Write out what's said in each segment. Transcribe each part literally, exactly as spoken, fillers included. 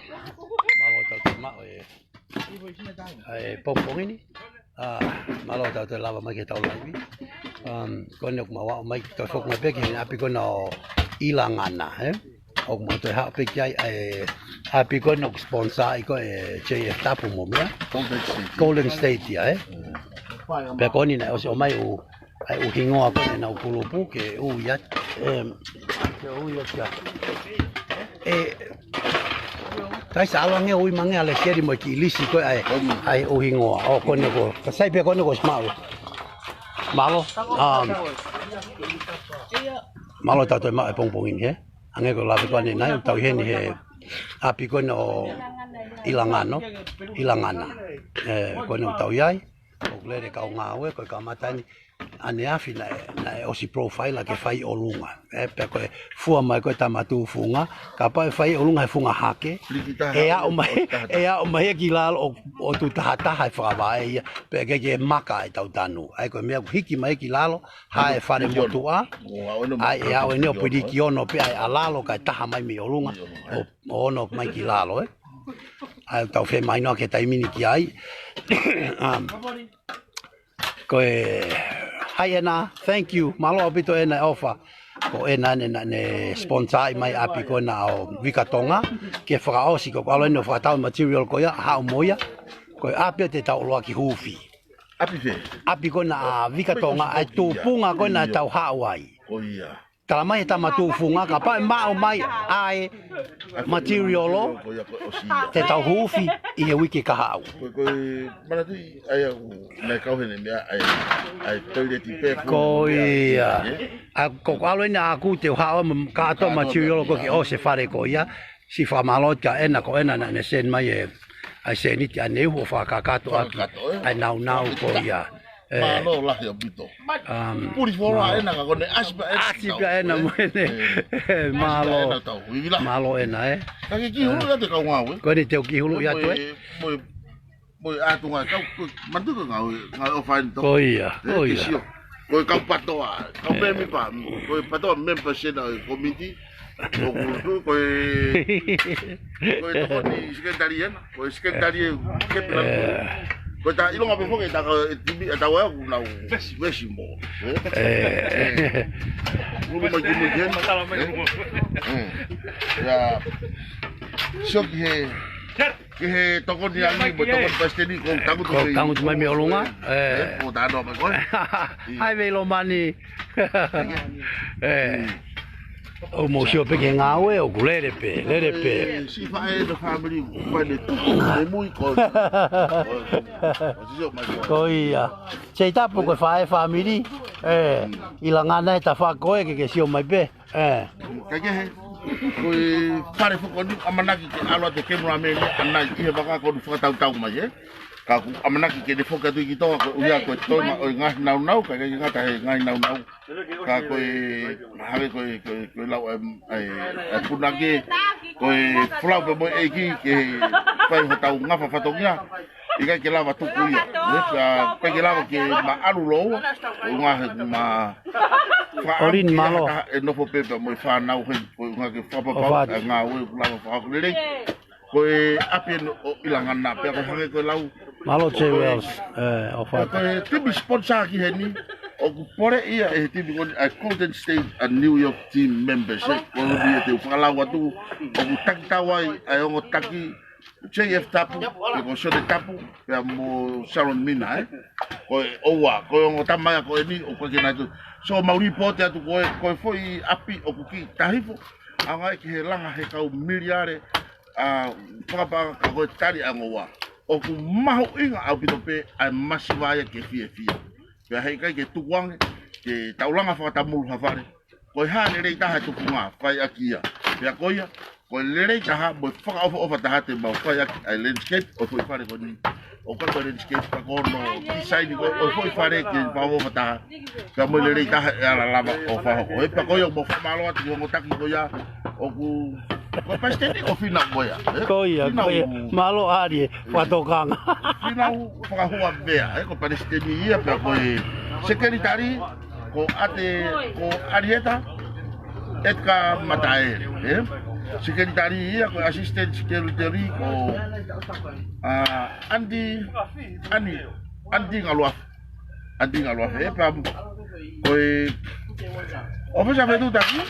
Mālō ʻetau toe maʻu e, ʻa e pongipongi ni. ʻA, mālō ʻetau toe lava mai ki heʻetau laivi. Um, ko eni ʻoku mau aʻu mai, toe foki mai pē ki he ʻapi ko ena ʻo ʻIlangana, ē? ʻOku mau toe haʻu pē ki ai, ʻa e ʻapi ko ena ʻoku sponsor ʻi ko e J F Tapu mo meʻa. Golden State. Golden State ia, ē? Pea ko eni naʻe ʻosi ʻomai ʻū, ʻa e ʻū hingoa ko ena ʻenau kulupu ke ui atu. Em, ke ui atu ia. ʻE, kai sa ʻalu ange ʻo ui mai ange ʻa Lesieli mo e kiʻi lisi ko ē ʻa e, ʻa e ʻū hingoa. ʻO ko eni ko, ka sai pē ko eni ko ʻosi maʻu. Mālō, um, mālō ʻetau toe maʻu e pongipongi ni, ē? Hangē ko e lave ko eni naʻe ʻoku tau ʻi heni he ʻapi ko ena ʻo ʻIlangana, ʻIlangana. Ē, ko ena ʻoku tau ʻi ai, ʻoku lele e kau ngāue, ko e kamata eni ʻaneafi naʻe, naʻe ʻosi profile ke fai ʻolunga. Ē, pea ko e fua mai ko e tama tufunga, kapau ʻe fai ʻolunga he funga hake, ʻe aʻu mai, ʻe aʻu mai ia ki lalo ʻo, ʻo tuʻu tahataha e fakavaʻe ia, pea ʻikai ke maka ʻetau tanu. ʻA ia ko e meʻa ʻoku hiki mai ki lalo, hae fale motuʻa, ʻa ia ʻe aʻu eni ʻo piliki ono pē ʻa e ʻa lalo kae taha mai mei ʻolunga, ʻo, ʻo ono mai ki lalo, ē. ʻA ia ʻoku tau femahinoʻaki he taimi ni ki ai. Um, ko e, hai ena, thank you, mālō ʻaupito ena e ʻofa. Ko ena ena naʻa ne sponsor ʻi mai ʻapi ko ena ʻo Vika Tonga, ke fakaʻosi ko e ʻalu eni ʻo fakatau e material ko ia, haʻu mo ia, ko e ʻapi ʻoku tau ʻuluaki huufi. ʻApi fē? ʻApi ko ena ʻa Vika Tonga, ʻa e tufunga ko ena ʻoku tau haʻu ai. Ko ia. Tala mai he tama tufunga, kapau ʻe maʻu mai ʻa e material ʻo, te tau huufi ʻi he uike kahaʻu. Ko e, ko e, manatuʻi, ʻa ia, naʻe kau heni meʻa, ʻa e, ʻa e toilet paper. Ko ia. ʻA, ko e ʻalu eni ʻaʻaku te u haʻu mo e kātoa material ko ē ke ʻosi e fale ko ia. Siʻi fakamālō atu kia ena, ko ena naʻa ne send mai e, ʻa e sēniti ʻa e neu ʻo fakakakato ʻaki ʻa e naunau ko ia. Mālō lahi ʻaupito. Um, puli fola ena ka ko ʻene ʻasi pē ena. ʻAsi pē ena mo ʻene. Mālō. Mālō ena, ē. Ka ke kiʻi hulu atu e kau ngāue. Ko eni te u kiʻi hulu atu, ē. Mo e, mo e ʻatu ngāue kau, ko, manatuʻi ko e ngāue, ngāue ʻofa eni tō. Ko ia, ko ia. Ko e kau patoa, kau mēmipa, ko e patoa member sena e komiti, ʻoku tuʻu ko e, ko e tokoni sekelitali ena, ko e sekelitali e kepi la. Ko e ta ʻilonga pē foki, ta ka e timi, e tau ʻoku nau vesi mo. Hulu mai ki mui ken. Ia, sio ki he, ki he tokoni angi mo e tokoni palesiteni, ko e tangutu mai mei ʻolunga. Ko e tano mai ko e. Hai mei Lomani. ʻOku mou sio pē ki he ngāue, ʻoku lele pē, lele pē. Siʻi faʻē mo e fāmili, fai e tuku, mei mui ko. Ko ia. Sei tapu ko e faʻē fāmili, ʻe, ʻIlangana e tafa ko ē ke ke sio mai pē. ʻE. Kaikehe, ko e fale foki eni ʻamanaki ke ʻalu atu e kemula mei ʻanai ʻi he vaka ko eni fakatautau mai, ē. Ka ʻoku ʻamanaki ke ne foki atu ʻi ki Tonga koeʻuhi ko e toenga ʻo e ngaahi naunau, ka ʻikai ke ngata he ngaahi naunau. Ka ko e, hangē ko e, ko e, ko e lau e, e, e punake, ko e folau pē mo e ʻEiki, ke fai hotau ngafa fatongia, ʻikai ke lava tuku ia. ʻIkai ke lava ke maʻalu loua, ʻo ngaahi ma, ʻOlini, mālō. E nofo pē pea mo e fānau heni, ko e ngaahi fakapapau, ʻa e ngāue ʻoku lava fakahoku lelei. Ko e ʻapi eni ʻo ʻIlangana, pea ko e hangē ko e lau. Mālō, J Wells, ʻe, ʻofa atu. Ko e timi sponsor ki heni, ʻoku pole ia ʻe he timi ko eni ʻa e Golden State ʻa New York team members, ē. Ko eni ia te u fakalau atu, ʻoku takitau ai ʻa e ongo taki, J F Tapu, pea ko Sione Tapu, pea mo Sharon Mina, ē. Ko e ʻoua, ko e ongo tama ia ko eni, ʻoku ʻikai ke nau tuʻu. So, mau lipooti atu ko e, ko e foʻi ʻapi ʻoku kiʻi taha hifo, ʻa e ngaahi ki he langa he kau miliare, ʻa, fakapanga ka ko e tali ʻa e ongo ua. ʻOku mahuʻinga ʻaupito pē ʻa e masiva ia ke fiefia. Pea heʻikai ke tukuange, ke tau langa fakatamulu ha fale. Ko e hā e lelei taha e tufunga, fai ʻaki ia. Pea ko ia, ko e lelei taha, mo e fakaʻofoʻofa taha te mau fai ʻaki ʻa e landscape, ʻo e foʻi fale ko eni. ʻOku ʻikai ko e landscape, ka ko hono design ko ē, ʻo e foʻi fale ke fakaʻofoʻofa taha. Pea mo e lelei taha ʻe ala lava ʻo fakahoko. ʻE pea ko ia, mau fakamālō atu ki he ongo taki ko ia, ʻoku, ko e palesiteni ko Finau ko ia, ē? Ko ia, Finau. Ko ia. Mālō ʻAlie, fakatokanga. Finau Fakahuʻavea, ē, ko e palesiteni ia, pea ko e sekelitali, ko ʻAte, ko ʻAlieta ʻEtika Mataele, ē? Sekelitali ia, ko e assistant secretary ko, ā, Anti, Ani, Anti Ngaluafe. Anti Ngaluafe, ē, pea mo, ko e ʻōfisa fetuʻutaki.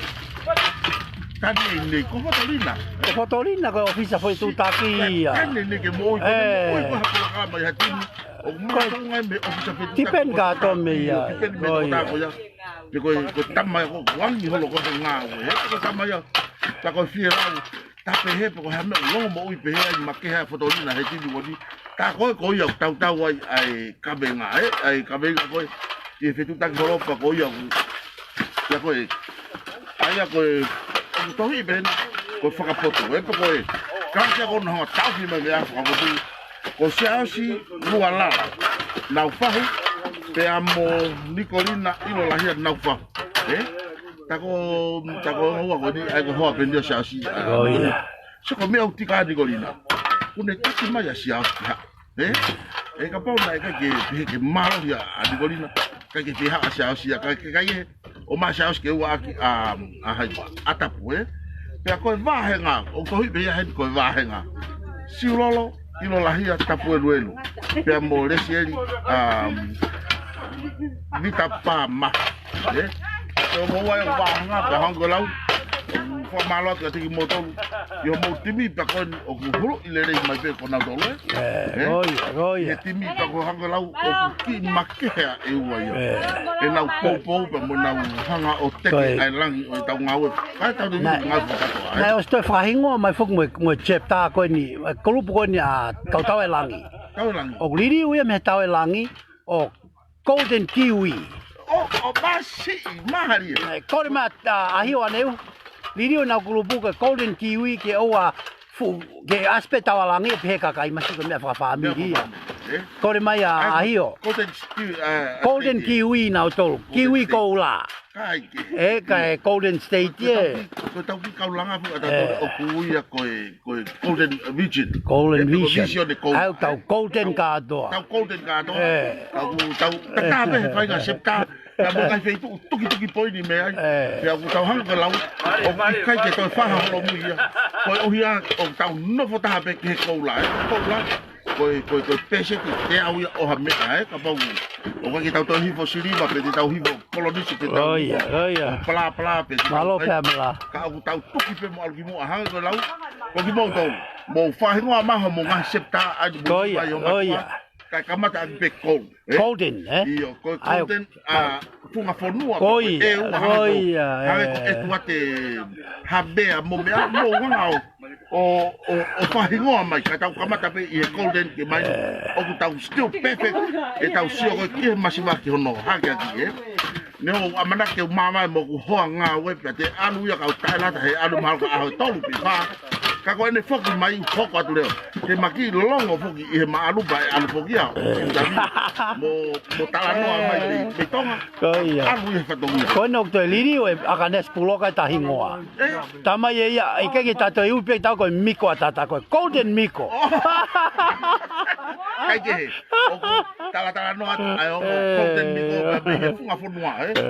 Tani ʻe nei, ko Fotolina. Ko Fotolina ko e ʻōfisa fetuʻutaki ia. Tani ʻe nei ke moʻui, ko e, ē, moʻui ko ha polokalama ʻi ha timi. ʻO ko e, ko e ngai mei he ʻōfisa fetuʻutaki. Tipeni kātoa mei ai. Tipeni mei he, ʻio, toko taha ko ia. Pe ko e, ko e tama ia ko, ko e angi holo ko e ngāue, ē, ko e tama ia. Tā ko e fie lau, tā pehē pe ko e hā e meʻa ʻoku moʻui pehē ai makehe ai Fotolina he timi ko eni. Tā ko ē ko ia ʻoku tautau ai ʻa e kaveinga, ē, ʻa e kaveinga ko ē ʻi he fetuʻutaki holo pea ko ia ʻoku, ia ko ē, ʻa ia ko ē, ʻoku tohi pehē ni, ko e fakapotu, ē, pe ko e, ka kia ko na hoa tau ki mai mea fakapotu. Ko Siaosi Lualala Naufahu, pea mo Nikolina ʻIlolahia Naufahu. Ē? Tā ko, tā ko e ongo ua ko eni, ʻa ia ko e hoa pē eni ʻo Siaosi, ā, ʻio. Sio ko e meʻa ʻoku tika ʻa Nikolina. Kuo ne taki mai ʻa Siaosi ki haʻa. Ē? Ē kapau naʻe ʻikai ke, pehē ke mālohi ʻa Nikolina, ʻikai ke pehē ʻa Siaosi, ʻikai ke, ʻikai ke, ʻomai ʻa Siaosi ke ua ʻaki ʻa, ʻa hai, ʻa Tapu, ē? Pea ko e vāhenga, ʻoku tohi pē ia heni ko e vāhenga. Siulolo, ʻIlolahia, Tapueluelu. Pea mo Lesieli, ā, Vita Pama. Ē? Pea ʻoku ʻi ai e vāhenga, pea hangē ko e lau. Fakamālō atu kiate kimoutolu. ʻI hoʻomou timi pea ko eni ʻoku huluʻi lelei mai pē ko nautolu, ē? Ē, ē? Ko ia, ko ia. He timi pea ko e hangē ko e lau ʻoku kiʻi makehe ʻa e ua ia. Ē. ʻEnau poupou pea mo ʻenau hanga ʻo teke ʻa e langi ʻo ʻetau ngāue. Kae tau te ngāue fakakātoa, ē? Naʻe ʻosi toe fakahingoa mai foki mo e, mo e chapter ko eni, e kulupu ko eni ʻa Tautau e Langi. Tau e Langi. ʻOku liliu ia mei he Tau e Langi, ʻo Golden Kiwi. ʻO, ʻo māsiʻi, māhali ē. Ē, kole mai ʻa, ʻa ʻAhio ʻAneu. Liliu ʻenau kulupu ko e Golden Kiwi ke ʻoua fu-, ke ʻasi pē Tau e Langi ʻo pehē kakai masiva ko e meʻa fakafāmili ia. Meʻa fakafāmili, ē? Kole mai ʻa, ʻa, ʻAhio. Golden Kiwi, ā, Golden State. Kiwi nautolu. Golden Kiwi State. Koula. Kae kehe. Ē, kae Golden State, ko e, ē. Ko e tau kiʻi, ko e tau kiʻi kaulanga fu ata, ē, ʻoku ui ia ko e, ko e Golden Vision. Golden Vision. Ē, ko e Vision ʻe Koula. ʻA ia ʻoku tau Golden kātoa. Tau Golden kātoa. Ē. Tau, tau, tau tā pē he faʻahinga chapter. Pea mo e ngaahi feituʻu tukituki poini mei ai. Ē. Pea ʻoku tau hanga ko e lau. ʻOku ʻikai ke toe faʻa holomui ia. Koeʻuhi ā, ʻoku tau nofo taha pē ki he koula, ē. Koula. Ko e, ko e, ko e pēseti teau ia ʻo ha meʻa, ē. Kapau ʻoku ʻikai ke tau toe hifo siliva, pe te tau hifo kolonisi, pe tau hifo, ʻio, ʻio. Palapala, pe te tau, mālō pē ʻa e mala. Ka ʻoku tau tuki pē mo ʻalu ki muʻa hangē ko e lau. Ko kimoutolu. Mou fakahingoa mai hoʻomou ngaahi chapter ʻa e, ʻio, ʻio, ʻio. Kae kamata ʻaki pē Gold, ē? Golden, ē? ʻIo, ko e ʻA ia, Golden, ā, funga fonua, ko ia, ʻe ua ko hangē ko, ia, hangē ko ē, ʻEtuate Havea mo meʻa, mou hanga ʻo, ʻo, ʻo, ʻo fakahingoa mai, ka tau kamata pē ʻi he Golden ke mai, ē, ʻoku tau still perfect, ʻetau sio ko ē ki he masiva ki hono hakeakiʻi, ē? Neongo ʻamanaki ke u māvae mo ʻeku hoa ngāue pea te ʻalu ia kau taʻelata he ʻalu mahalo ka ʻaho ʻe tolu pe fā. Ka ko ʻene foki mai hoko atu leva. Ke ma kiʻi longo foki ʻi he maʻalupa ʻe ʻalu foki au. Mo, mo talanoa mai mei, mei Tonga. Ko ia. ʻAlu ʻi he fatongia. Ko ʻene ʻoku toe liliu ʻe ʻAkanesi Puloka ʻeta hingoa. Ē? Tamai ʻe ia, ʻikai ke ta toe ui pē ʻe tautolu ko e Miko ʻa Tata, ko e Golden Miko. ʻIkai ke he. ʻOku talatalanoa atu ʻa e ongo Golden Miko, ē, mei he funga fonua, ē? Ē.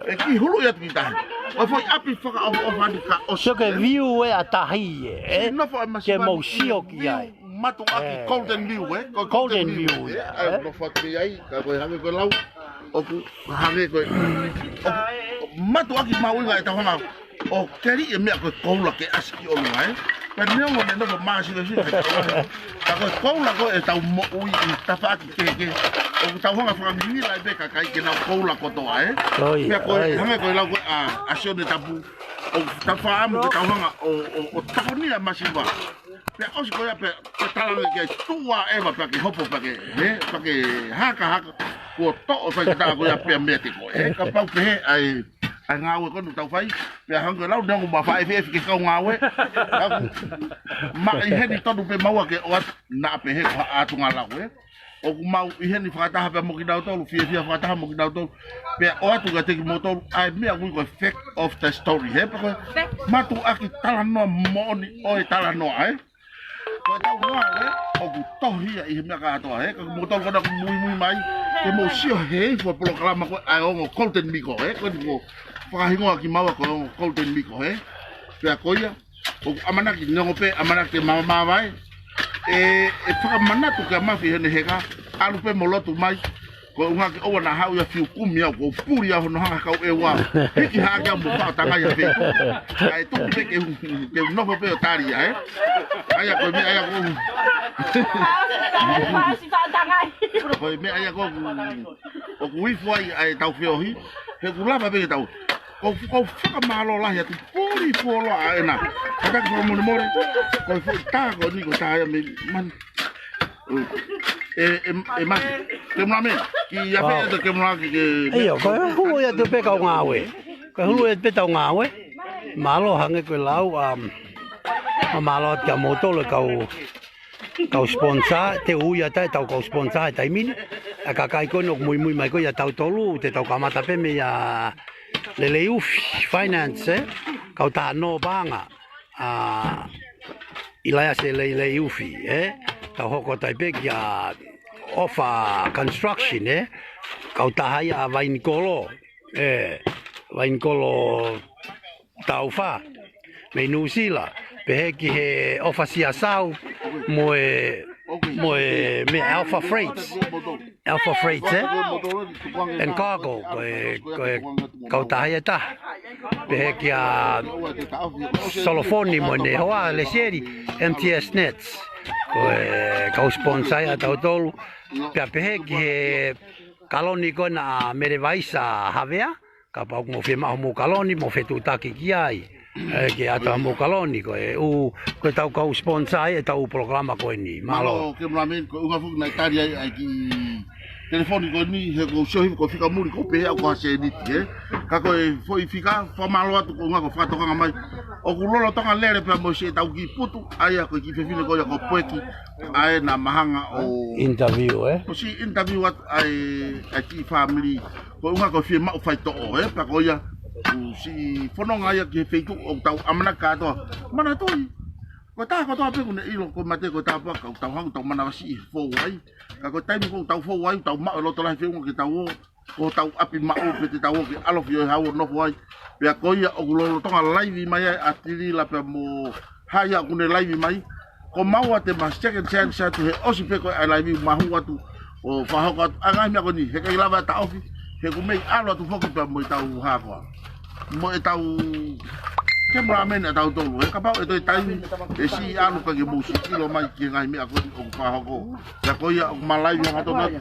ʻE kiʻi huluʻi atu ki tahi. ʻO e foʻi ʻapi fakaʻofoʻofa ni ka ʻosi. Sio ki he view ē ʻa tahi ē, ē? Siʻi nofo ʻa e masiva ni ʻi he view matuʻaki, ē, Golden View, ē? Ko e Golden View ia, ē? Nofo atu ki ai, ka ko e hangē ko e lau. ʻOku hangē ko e, ʻoku matuʻaki mahuʻinga ʻetau hanga ʻo keli e meʻa ko e koula ke ʻasi ki ʻolunga, ē? Pea neongo ʻene nofo māsiosio he koula. Ka ko e koula ko ē ʻetau moʻui ʻi he tafaʻaki kehekehe. ʻOku tau hanga fakangingila ai pē kakai ke nau koula kotoa, ē? Ko ia, pea ko e, ko ia. Hangē ko e lau ko ē ʻa, ʻa Sione Tapu. ʻOku tau faʻamu ke tau hanga ʻo, ʻo, ʻo tokonia masiva. Pea ʻosi ko ia pea, pea talaange ke tuʻu ʻa ʻEva pea ke hopo pea ke, ē? Pea ke hakahaka. Kuo toʻo faingataʻa ko ia pea meiate koe, ē? Kapau pehē ʻa e ʻa e ngāue ko eni ʻoku tau fai, pea hangē ko e lau neongo ma faʻa efiʻefi ke kau ngāue. ʻOku ma ʻi heni tonu pē maua ke ʻoatu, naʻa pehē ko ha ʻātunga lau, ē. ʻOku mau ʻi heni fakataha pea mo kinautolu, fiefia fakataha mo kinautolu. Pea ʻoatu kiate kimoutolu, ʻa e meʻa ʻoku ui ko e fact of the story, ē. Pea ko e matuʻaki talanoa moʻoni ʻo e talanoa, ē. Ko ʻetau ngāue ʻoku tohi ia ʻi he meʻa kātoa, ē. Ka ko moutolu ko ena ʻoku muimui mai, ke mou sio he ifo polokalama ko ē ʻa e ongo Golden Miko, ē. Ko eni kuo fakahingoa kimaua ko e ongo Golden Miko, ē. Pea ko ia, ʻoku ʻamanaki, neongo pē ʻamanaki ke mavamava ē, ʻe fakamanatu kia Mafi heʻene heka, ʻalu pē mo lotu mai. Ko e ʻuhinga ke ʻoua naʻa haʻu ia fiu kumi au, ko e puli au hono hanga ʻe he kau ʻEua. Hiki hake au mo faʻo tangai ha feituʻu. ʻAi tuku pē ke u, ke u nofo pē ʻo tali ia, ē? ʻA ia ko e meʻa ia ʻoku, ko e meʻa ia ʻoku, ʻoku ifo ai ʻa ʻetau feohi. He ʻoku lava pē ke tau, ʻoku, ʻoku fakamālō lahi atu, puli fuoloa ʻa ena. Kātaki fakamolemole, ko e foʻi tā ko eni ko e tā ia mei mani. ʻE, ʻe, ʻe Maki, ke mula me, ki a fē ʻeto ke mula ki ke. ʻIo, ko e hulu ia atu pē kau ngāue. Ko e hulu ia pē tau ngāue. Mālō hangē ko e lau, um, mālō atu kia moutolu e kau, kau sponsor, te u ui atu ʻetau kau sponsor he taimi ni. ʻA e kakai ko eni ʻoku muimui mai ko ia tautolu, te tau kamata pē meia Leleiufi Finance, ē? Kau tā no panga. ʻA, ʻIlaiase Leleiufi, ē? Tau hoko atu ai pē kia ʻOfa Construction, ē? Kautaha ia ʻa Vainikolo, ē? Vainikolo Taufa, mei Nuʻusila, pehē ki he ʻOfa Siasau, mo e, mo e, meia ʻOfa Freights. Alpha Freight, ē? And Cargo, ko e, ko e kautaha ia ʻe taha. Pehē kia Solofoni mo ʻene hoa Lesieli, M T S Nets. Ko e kau sponsor ia ʻa tautolu. Pea pehē ki he kaloni ko ena ʻa Mele Vaisa Havea, kapau ʻoku mou fiemaʻu hoʻomou kaloni, mou fetuʻutaki ki ai. ʻE, ke ʻatu hoʻomou kaloni, ko e ʻū, ko ʻetau kau sponsor ia ʻetau polokalama ko eni. Mālō. Mālō, ke mula me, ko e ʻuhinga foki naʻe tali ai ʻa e kiʻi telefoni ko eni, he ʻoku ou sio hifo ko e fika muli, ʻoku ou pehē au ko ha sēniti, ē. Ka ko e foʻi fika, fakamālō atu ko e ʻuhinga ko e fakatokanga mai. ʻOku lolotonga lele pea mo siʻetau kiʻi putu, ʻa ia ko e kiʻi fefine ko ia ko Poeki, ʻa ē naʻa ma hanga ʻo interview, ē? ʻOsi interview atu ʻa e, ʻa e kiʻi family. Ko e ʻuhinga ko e fiemaʻu faitoʻo, ē, pea ko ia, ʻoku siʻi fononga ia ki he feituʻu ʻoku tau ʻamanaki kātoa. Manatuʻi, ko e taha kotoa pē ʻoku ne ʻilo ko e mate ko e tāpuaki, ʻoku tau hanga ʻo tau manavasiʻi fou ai. Ka ko e taimi ʻoku tau fou ai, tau maʻu e loto lahi feʻunga ke tau ō, ko hotau ʻapi maʻu pē te tau ō ke ʻalofi ʻo e hau ʻo nofo ai. Pea ko ia ʻoku lolotonga laivi mai ai ʻa Tilila pea mo hai ʻoku ne laivi mai. Ko maua te ma second chance atu he ʻosi pē ko e ʻai laivi mahu atu ʻo fakahoko atu ʻa e ngaahi meʻa ko eni, he ʻikai lava ʻe taʻofi, he ʻoku mei ʻalu atu foki pea mo ʻetau hā koā. Mo ʻetau cameraman ʻa tautolu, he kapau ʻe toe taimi, ʻe siʻi ʻalu pē ke mou siʻi ʻilo mai ki he ngaahi meʻa ko eni ʻoku fakahoko. Pea ko ia ʻoku ma laivi hangatonu atu.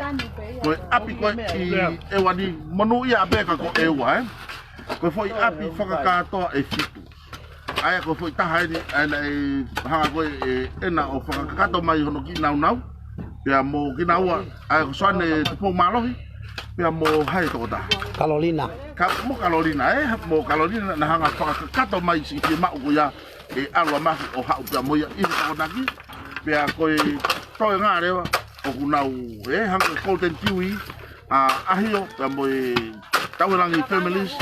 Ko e ʻapi ko ē ʻi ʻEua ni, monūʻia pē ka ko ʻEua, ē. Ko e foʻi ʻapi fakakātoa ʻe fitu. ʻA ia ko e foʻi taha eni, ʻa ia naʻe hanga ko ē ʻe ʻEna ʻo fakakakato mai hono kiʻi nāunau. Pea mo kinaua, ʻa ia ko Soane Tupou Mālohi, pea mo hai tokotaha. Kalolina. Ka, mo Kalolina, ē, mo Kalolina naʻa na hanga fakakakato mai siʻi fiemaʻu ko ia ʻe ʻalu ʻa Mafi ʻo haʻu pea mo ia ʻi he Tokonaki. Pea ko e toenga leva, ʻoku nau, ē, hanga ko e Golden Kiwi, ʻa ʻAhio, pea mo e Tauhelangi families,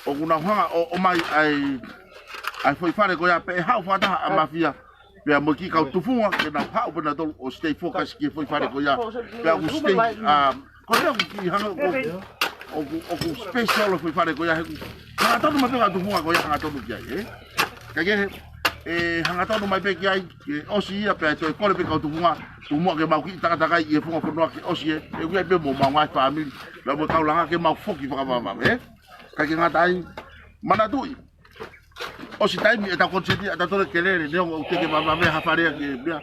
ʻoku nau hanga ʻo, ʻomai ʻa e, ʻa e foʻi fale ko ia pea ʻe haʻu fakataha ʻa Mafi ia, pea mo e kiʻi kau tufunga, ke nau haʻu pē nautolu ʻo stay focus ki he foʻi fale ko ia, pea ʻoku stay, ʻa, ko ia ʻoku kiʻi hanga ʻoku, ʻoku, ʻoku special e foʻi fale ko ia he ʻoku hangatonu mai pē kau tufunga ko ia hangatonu ki ai, ē? Kae kehe, ʻe hangatonu mai pē ki ai, ke ʻosi ia pea ʻe toe kole pē kau tufunga, tufunga ke mau kiʻi takatakai ʻi he funga fonua ke ʻosi ē, ʻe ui ai pē mo mau ngaahi family, pea mo e kau langa ke mau foki fakavavevave, ē? Kae ke ngata ai, manatuʻi, ʻosi taimi ʻetau koniseti ʻa tautolu ke lele, neongo ʻoku teʻeki vavevave ha fale ia ke meʻa,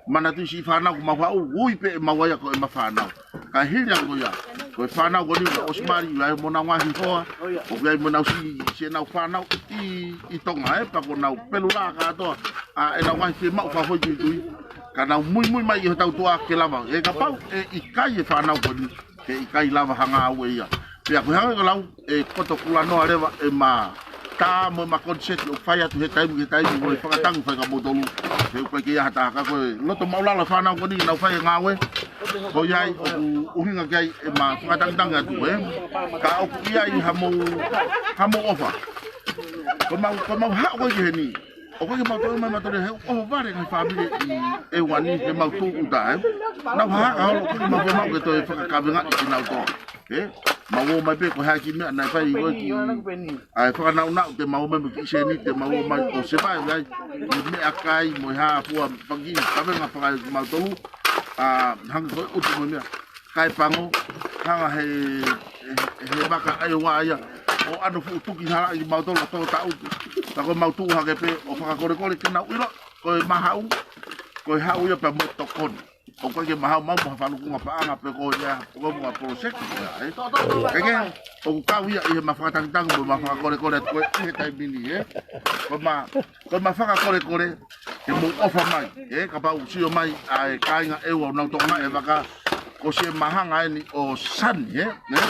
manatuʻi siʻi fānau ʻoku mau haʻu, ui pē ʻe mau ia ko ʻema fānau. Ka hili ange ko ia, ko e fānau ko eni ʻoku ʻosi mali, ʻa ia mo ʻenau ngaahi hoa, ʻoku ʻi ai mo ʻenau siʻi, siʻenau fānau ʻi, ʻi Tonga, ē, pea ko ʻenau pelu lā kātoa, ʻa ʻenau ngaahi fiemaʻu fakafoʻituitui, ka nau muimui mai ʻi hotau tuʻa ke lava, ē kapau ʻe ʻikai e fānau ko eni, he ʻikai lava ha ngāue ia. Pea ko e hanga ko e lau, ʻe koto kulanoa leva ʻema tā mo ʻema koniseti ʻoku fai atu he taimi ki he taimi mo e fakatangi fai kia moutolu. He ʻoku ʻikai ke ʻi ai ha taha ka ko e loto maʻulalo e fānau ko eni ke nau fai e ngāue. Ko ia ai ʻoku ʻuhinga ki ai ʻema fakatangitangi atu ē. Ka ʻoku ʻi ai hamou, hamou ʻofa. Ko mau, ko mau haʻu ko ē ki heni. ʻOku ʻikai ke mau toe ʻomai mautolu he ʻohovale ngaahi fāmili ʻi ʻEua ni he mau tuʻu ʻuta ē. Nau hahaka holo ʻoku ʻikai ke mau fie maʻu ke toe fakakavengaʻi kinautolu. Ē? Mau ō mai pē ko e hā e kiʻi meʻa naʻe fai ko ē ki ai fakanaunau te mau ō mai mo e kiʻi sēniti te mau ō mai ʻo survive ai. Mo e meʻakai mo e hā fua fanga kiʻi kavenga fakakimautolu. ʻA, hangē ko e ʻutu mo e meʻa. Kae pango, hanga he, he, he vaka ʻEua ia, ʻo ʻano fuʻu tuki halaʻi kimautolu ʻo tō taʻutu. Ka ko e mau tuʻu hake pē ʻo fakakolekole ke nau ʻilo, ko e mahaʻu, ko e haʻu ia pea mo e tokoni. ʻOku ʻikai ke mahaʻu mau mo ha falukunga paʻanga pe ko ia, pe ko e fuʻu project ko ia, ē. Kae kehe, ʻoku kau ia ʻi he mau fakatakitaki mo e mau fakakolekole atu ko ē ʻi he taimi ni, ē. Ko e mau Ko e mau fakakolekole, ke mou ʻofa mai, ē, kapau ʻoku sio mai ʻa e kāinga ʻEua ʻoku nau tokangaʻi e vaka, ko siʻi māhanga eni ʻo Sani, ē, ē.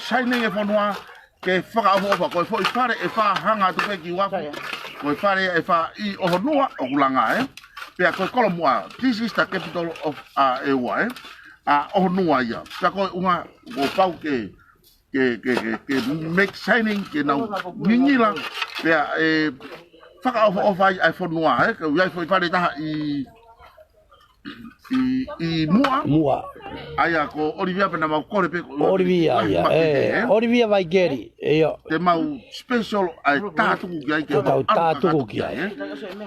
Sani e fonua, ke fakaʻofoʻofa, ko e foʻi fale ʻe fā hanga atu pē ki uafu, ko e fale ʻe fā ʻi ʻOhonua ʻoku langa, ē. Pea ko e kolomuʻa, this is the capital of, ʻa, ʻEua, ē. ʻA ʻOhonua ia. Pea ko e ʻuhinga, kuo pau ke ke, ke, ke, ke make shining, ke nau ngingila, pea ʻe fakaʻofoʻofa ai ʻa e fonua, ē, ka ʻoku ʻi ai foʻi fale taha ʻi, ʻi, ʻi Muʻa. Muʻa. ʻA ia ko ʻOlivia pē naʻa mau kole pē ko ʻOlivia, ia, ē, ʻOlivia Vaikeli, ē, ʻio. Te mau special ʻa e tā tuku ki ai, ke mau tā tuku ki ai, ē.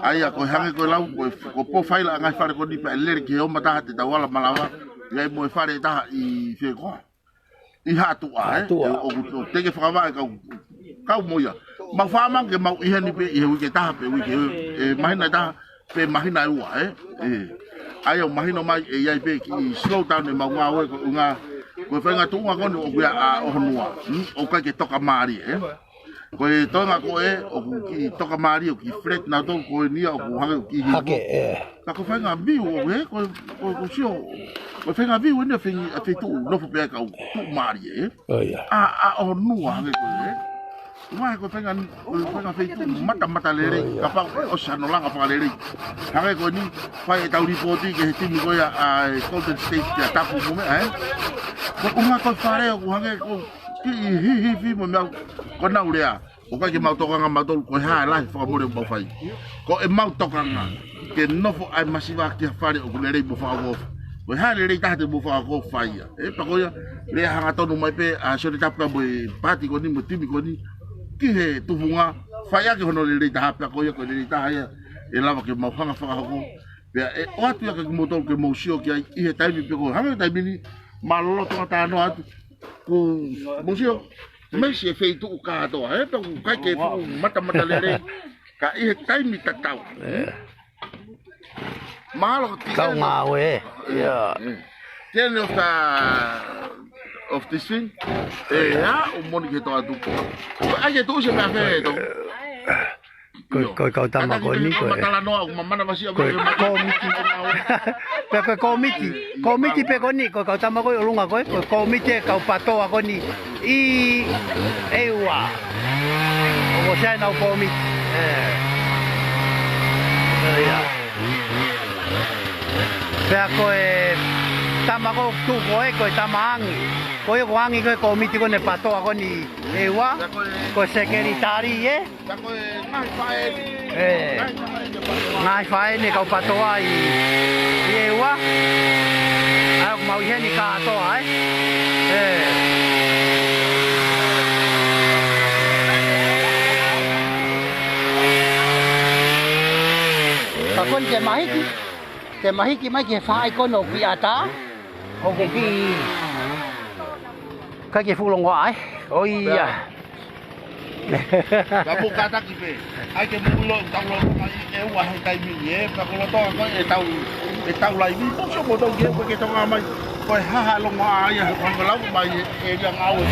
ʻA ia ko e hangē ko e lau, ko e, ko e pō faila ʻa e ngaahi fale ko eni pea ʻe lele ki he ʻoma taha te tau ala malava, ʻi ai mo e fale taha ʻi fē koā. ʻI Haʻatuʻa, ē? Haʻatuʻa. ʻE, ʻoku tō, te ke fakavaʻe kau, kau mo ia. Mau faʻa mangi ke mau ʻi heni pē ʻi he uike taha pē uike, ē, māhina taha pē māhina ʻe ua, ē? ʻE. ʻA ia ʻoku mahino mai ʻe ʻi ai pē kiʻi slow down ʻemau ngāue ko e ʻuhinga, ko e faʻahinga tuʻunga ko eni ʻoku ʻi ai ʻa ʻOhonua. Hmm? ʻOku ʻikai ke toka mālie, ē? Ko e toenga ko ē, ʻoku kiʻi toka mālie, ʻoku kiʻi flat nautolu ko eni ia, ʻoku hangē ʻoku kiʻi hake, ē. Ka ko e faʻahinga view ʻoku ē, ko, ko, ko sio, ko e faʻahinga view eni ʻa e fei-, ʻa e feituʻu nofo pē ʻa e kau tuʻumālie, ē. ʻIo. ʻA, ʻa ʻOhonua hangē ko ē, ē. Uahe ko e faʻahinga, ko e faʻahinga feituʻu matamatalelei, kapau ʻe ʻosi hano langa fakalelei. Hangē ko eni, fai ʻetau lipooti ki he timi ko ia ʻa e Golden State kia Tapu mo meʻa, ē. Ko e ʻuhinga ko e fale ʻoku hangē ko kiʻi hihifi mo meʻa ko ʻenau lea. ʻOku ʻikai ke mau tokanga mautolu ko e hā e lahi fakamole ʻoku mau fai. Ko ʻemau tokanga ke nofo ʻa e masiva ki ha fale ʻoku lelei mo fakaʻofoʻofa. Ko e hā e lelei taha te mou fakaʻofoʻofa ia. Ē, pea ko ia, lea hangatonu mai pē ʻa Sione Tapu mo e paati ko eni mo e timi ko eni ki he tufunga, fai ʻaki hono lelei taha pea ko ia ko e lelei taha ia ʻe lava ke mau hanga fakahoko. Pea ʻe ʻoatu ia kia kimoutolu ke mou sio ki ai ʻi he taimi pē ko ē. Hangē taimi ni, mālō Tonga, talanoa atu. Kuo mou sio, mei he feituʻu kātoa, ē, pea ʻoku ʻikai ke fuʻu matamatalelei, ka ʻi he taimi tatau. Ē. Mahalo ko e kau ngāue, ē. Ia. Ē. Ten of the, of this thing. Ē, ia, ʻoku moni ke tō atu. ʻAi ke tuʻu se meʻa fē, tō. Ko e, ko e kau tama ko eni, ko e. Ko e kōmiti. Pea ko e kōmiti. Kōmiti pē ko eni, ko e kau tama ko ē ʻolunga ko ē, ko e kōmiti e kau patoa ko eni ʻi ʻEua. ʻOku ʻosi ʻenau kōmiti. Ē. Ē, ia. Pea ko e tama ko ē tuʻu ko ē, ko e tama angi. Ko ia ko e angi ko e kōmiti ko eni patoa ko eni ʻi ʻEua. Ko e sekelitali, ē. Ka ko e ngaahi faʻē ni. Ē. Ngaahi faʻē ni. Ngaahi faʻē ni kau patoa ʻi, ʻi ʻEua. ʻA ia ʻoku mau ʻi heni kātoa, ē. Ē. Ka ko eni ke mahiki, ke mahiki mai ki he faʻahi ko eni ʻoku kiʻi ʻatā, ʻoku kiʻi ʻikai ke fuʻu longoaʻa, ē? ʻOi ia. Ka mou kātaki pē. ʻAi ke mou ʻilo, tau lolotonga ʻi ʻEua he taimi ni, ē? Pea ko lolotonga ko ē ʻetau, ʻetau laivi. Mou sio mou tau ke, ko e ke tonga mai. Ko e hā e longoaʻa ia, he ko e lau mai ē, ʻe ia ngāue.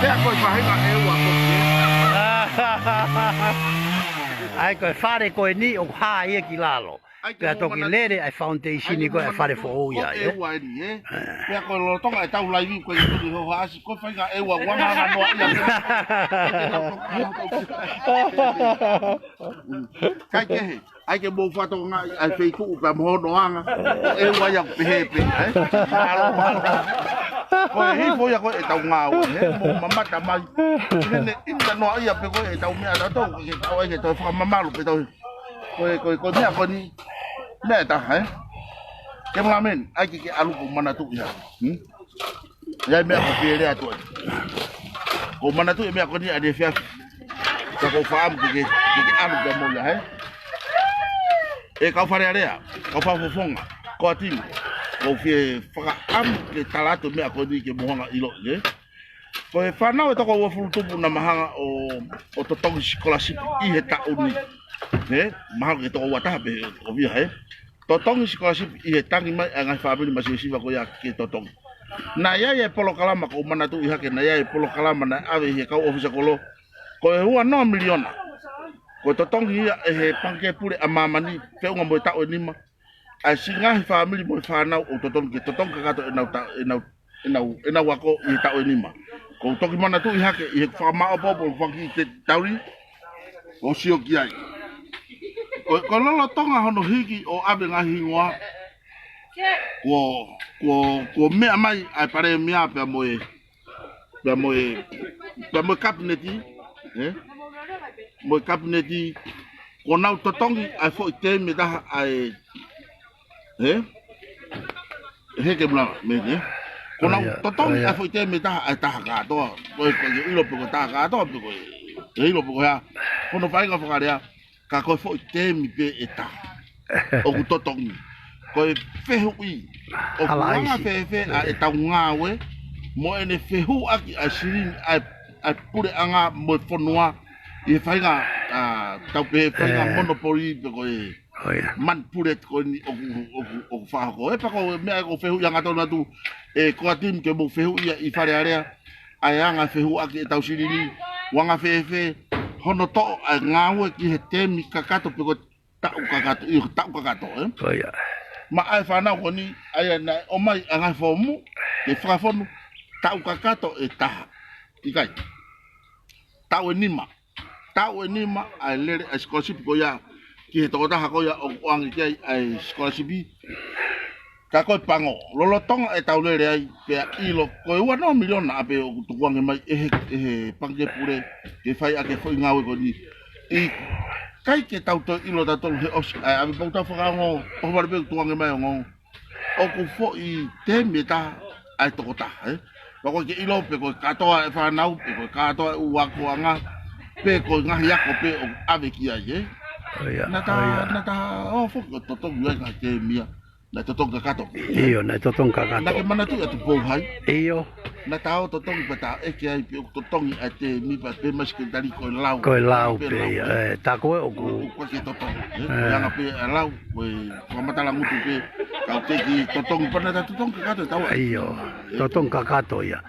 Pea ko e faʻahinga ʻEua ko ē. ʻAi ko e fale ko eni ʻoku hā ia ki lalo. Pea toki lele ʻa e foundation ko ē ʻa e fale foʻou ia, ē? ʻEua eni, ē? Ē. Pea ko lolotonga ʻetau laivi ko ē ʻi Tuni Hohaʻasi, ko e faʻahinga ʻEua ʻoku anganga noa ia. Kae kehe, ʻai ke mou fakatokangaʻi ʻa e feituʻu pea mo hono anga, ʻEua ia ʻoku pehē pē, ē? Mālō, mālō. Ko e hifo ia ko ē ʻetau ngāue, ē? Mou mamata mai. Hene ʻinga noa ia pē ko ē ʻetau meʻa tatau, ke tau ʻai ke tau fakamamalu pē tau. Ko e, ko e, ko e meʻa ko eni, meʻa ʻe taha, ē? Ke mulamen, ʻai ke ke ʻalu ko manatuʻi ha. Hmm? ʻI ai meʻa ko pele atu ai. Ko manatuʻi meʻa ko eni ʻaneefiafi. Ka ko e fakaʻamu ke ke, ke ke ʻalu ke mo ia, ē? ʻE kau Fale Alea, kau Fakafofonga, ko ati. Ko fie fakaʻamu ke tala atu meʻa ko eni ke mou hanga ʻilo, ē? Ko e fānau ʻe toko uofulu tupu naʻa mahanga ʻo, ʻo totongi sikolasipi ʻi he taʻu ni. Ē? Mahalo ke toko uataha pē ʻo via, ē? Totongi sikolasipi ʻi he tangi mai ʻa e ngaahi fāmili masiva ko ia ke totongi. Naʻe ʻi ai e polokalama ko u manatuʻi hake, naʻe ʻi ai e polokalama naʻe ʻave ʻi he kau ʻōfisa kolo. Ko e ua noa miliona. Ko e totongi ia ʻe he Pangikē Pule ʻa Māmani, feʻunga mo e taʻu ʻe nima. ʻA e siʻi ngaahi fāmili mo e fānau ʻoku totonu ke totongi kakato ʻenau ta-, ʻenau, ʻenau, ʻenau ako ʻi he taʻu ʻe nima. Ko u toki manatuʻi hake ʻi he fakamaʻopoʻopo ʻo faki te tauri, ʻo sio ki ai. Ko, ko lolotonga hono hiki ʻo ʻave ngaahi hingoa, kuo, kuo, kuo meʻa mai ʻa e Palēmia pea mo e pea mo e, pea mo e Kapineti, ē? Mo e Kapineti, kuo nau totongi ʻa e foʻi teemi ʻe taha ʻa e, ē? He ke mula, me, ē? Kuo nau totongi ʻa e foʻi teemi ʻe taha ʻa e taha kātoa. Ko e, ko e ʻilo pe ko e taha kātoa, pe ko e, ʻe ʻilo pe ko e hā. Ko hono faʻahinga fakalea, ka ko e foʻi teemi pē ʻe taha ʻoku totongi. Ko e fehuʻi, ʻoku anga fēfē ʻa ʻetau ngāue, mo ʻene fehuʻaki ʻa e silini ʻa e, ʻa e puleʻanga mo e fonua, ʻi he faʻahinga, ʻa, tau pehē faʻahinga monopoly pe ko e manipulate ko eni ʻoku, ʻoku, ʻoku fakahoko. ʻE pea ko e meʻa ʻoku fehuʻi hangatonu atu, ʻe ko ati ke mou fehuʻi ia ʻi Fale Alea, ʻa e anga fehuʻaki ʻetau silini, ʻoku anga fēfē hono toʻo ʻa e ngāue ki he teemi kakato pe ko e taʻu kakato, ʻi he taʻu kakato, ē? Maʻa e fānau ko eni, ʻa ia naʻe ʻomai ʻa e ngaahi foomu, ke fakafonu, taʻu kakato ʻe taha. ʻIkai. Taʻu ʻe nima. Taʻu ʻe nima, ʻa e lele, ʻa e sikolasipi ko ia, ki he tokotaha ko ia ʻoku ʻoange ki ai ʻa e sikolasipi. Ka ko e pango, lolotonga ʻetau lele ai, pea ʻilo, ko e ua noa miliona ʻa pē ʻoku tukuange mai ʻe he, ʻe he Pangikē Pule, ke fai ʻaki e foʻi ngāue ko eni. ʻIkai ke tau toe ʻilo tautolu he ʻosi, ʻa e ʻave pau tau fakaongo, ʻohovale pē ʻoku tukuange mai ongo. ʻOku foʻi teemi ʻe taha ʻa e tokotaha, ē? Pea ko e ke ʻilo pe ko e kātoa e fānau, pe ko e kātoa e ʻū akoʻanga, pe ko e ngaahi ako pē ʻoku ʻave ki ai, ē? Naʻa ta, naʻa ta, ʻo foki ʻo totongi ai ngaahi teemi ia. Naʻe totongi kakato. ʻIo, naʻe totongi kakato. Naʻa ke manatuʻi atu Pouhai. ʻIo. Naʻa ta ō totongi pea ta ʻeke ai pe ʻoku totongi ʻa e teemi pea pehē mai sekelitali ko e lau. Ko e lau pē, lau, ē? Ē, tā ko ē ʻoku. ʻOku ʻikai ke totongi, ē? Ko e anga pē ʻa e lau, ko e fakamatala ngutu pē, kau teki totongi pea naʻa ta totongi kakato ʻe taua. ʻIo, ē? Totongi kakato ia.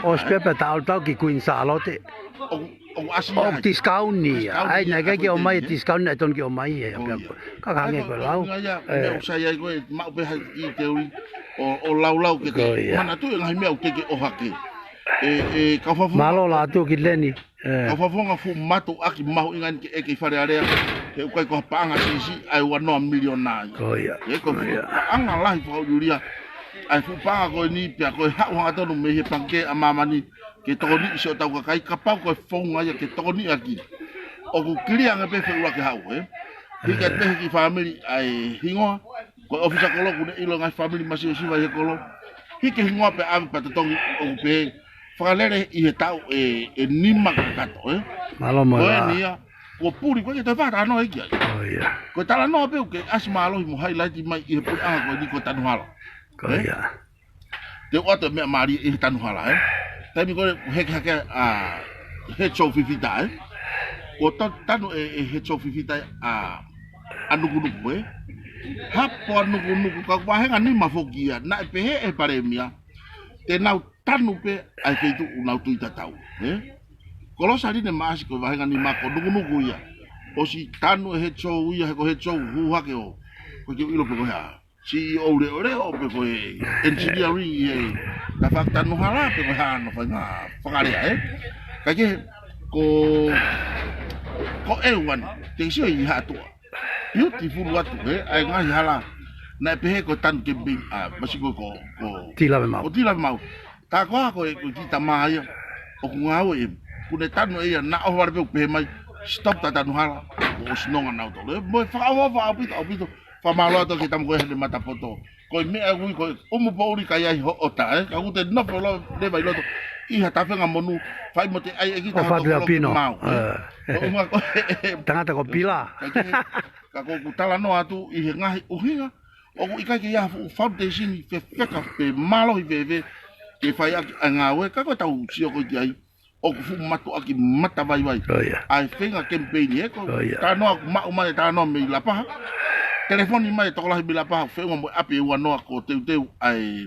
ʻOsi pē pea ta ō atu ki Queen Sālote. ʻOku ʻoku ʻasi ai. ʻOku tisikauni ia. Tisikauni ia, ʻai, naʻe ʻikai ke ʻomai e tisikauni naʻe tonu ke ʻomai ia. Ka hangē ko e lau. Ē, ʻoku sai ai ko e maʻu pē ha kiʻi teuli ʻo laulau ke te manatuʻi e ngaahi meʻa ʻoku teʻeki ʻohake. ʻE, ʻe, kau Fakafofonga. Mālō atu ki Leni. Kau Fakafofonga, fuʻu mātuʻaki mahuʻinga eni ke ʻeke ʻi Fale Alea. He ʻoku ʻikai ko ha paʻanga siʻisiʻi ʻa e ua noa miliona ia. Ko ia. ʻE, ko e fuʻu paʻanga lahi fakauliulia. ʻA e fuʻu paʻanga ko eni pea ko e haʻu hangatonu mei he Pangikē ʻa Māmani ke tokoniʻi siʻotau kakai, kapau ko e founga ia ke tokoniʻi ʻaki. ʻOku kilia ange pē feʻulaki haʻu, ē? Hiki atu pē he kiʻi fāmili ʻa e hingoa, ko e ʻōfisa kolo ʻoku ne ʻilo ngaahi fāmili masiva ʻi he kolo. Hiki hingoa pea ʻave pea totongi ʻoku pehē fakalele ʻi he taʻu ʻe, ʻe nima kakato, ē? Mālō mo e lā. Ko eni ia, kuo puli, ko e ke toe fata ano e ki ai. Ko e talanoa pē ʻoku ke ʻasi mālohi mo highlight mai ʻi he puleʻanga ko eni ko Tanuhala. Ko ia. Te u ʻoatu e meʻa mālie ʻi he Tanuhala, ē? Taimi ko ē heke hake ʻa Head Show Fifita, ē? Kuo ta-, tanu ʻe, ʻe Head Show Fifita ʻa, ʻa Nukunuku, ē? Hapo ʻa Nukunuku, ka ʻoku vāhenga nima foki ia, naʻe pehē ʻe he Palēmia, te nau tanu pē ʻa e feituʻu ʻoku nau tui tatau, ē? Kolosaline Maʻasi ko e vāhenga nima ko Nukunuku ia. ʻOsi tanu ʻe Head Show ia, he ko Head Show hū hake ʻo, ko e ke ʻilo pe ko e hā. CEO leʻoleʻo pe ko e engineering ʻi he tafaʻaki Tanuhala pe ko e hā hono faʻahinga fakalea, ē? Ka ke ko, ko e uani, te ke sio ʻi Haʻatoa. Beautiful atu, ē? ʻA e ngaahi hala. Naʻe pehē ko e tanu ke pei, ʻa, masi ko, ko, ko Tilavemau. Ko Tilavemau. Tā ko ā ko e, ko e kiʻi tama ia ʻoku ngāue ē. Kuo ne tanu ʻe ia, naʻa ʻohovale pē ʻo pehē mai, Stop Tatanuhala, ʻosi nonga nautolu. Ē, mo e fakaʻofoʻofa ʻaupito, ʻaupito. Fakamālō atu ki he tama ko ē heʻene matapoto. Ko e meʻa ʻoku ui ko e ʻumu poʻuli ka ʻi ai hoʻo ʻota, ē. Ka ʻoku te nofo leva ʻi loto ʻi ha tafenga monū, fai mo te ʻai ʻe kita ʻOfa atu Leapino. Mau, ē. Ē. Ko e ʻuhinga ko e, ē, ē. Tangata ko Pila. Ka ke, ka ko ʻeku talanoa atu ʻi he ngaahi ʻuhinga ʻoku ʻikai ke ʻi ai ha fuʻu foundation fefeka pe mālohi fēfē ke fai ʻaki ʻa e ngāue, ka ko e tau sio ko ē ki ai, ʻoku fuʻu mātuʻaki matavaivai. ʻO ia. ʻA e feinga kemipeini ē, ko e ʻO ia. Talanoa ʻoku maʻu mai e talanoa mei Lapaha. Telefoni mai e tokolahi mei Lapaha, feʻunga mo e ʻapi ʻe uanoa ko e teuteu ʻa e,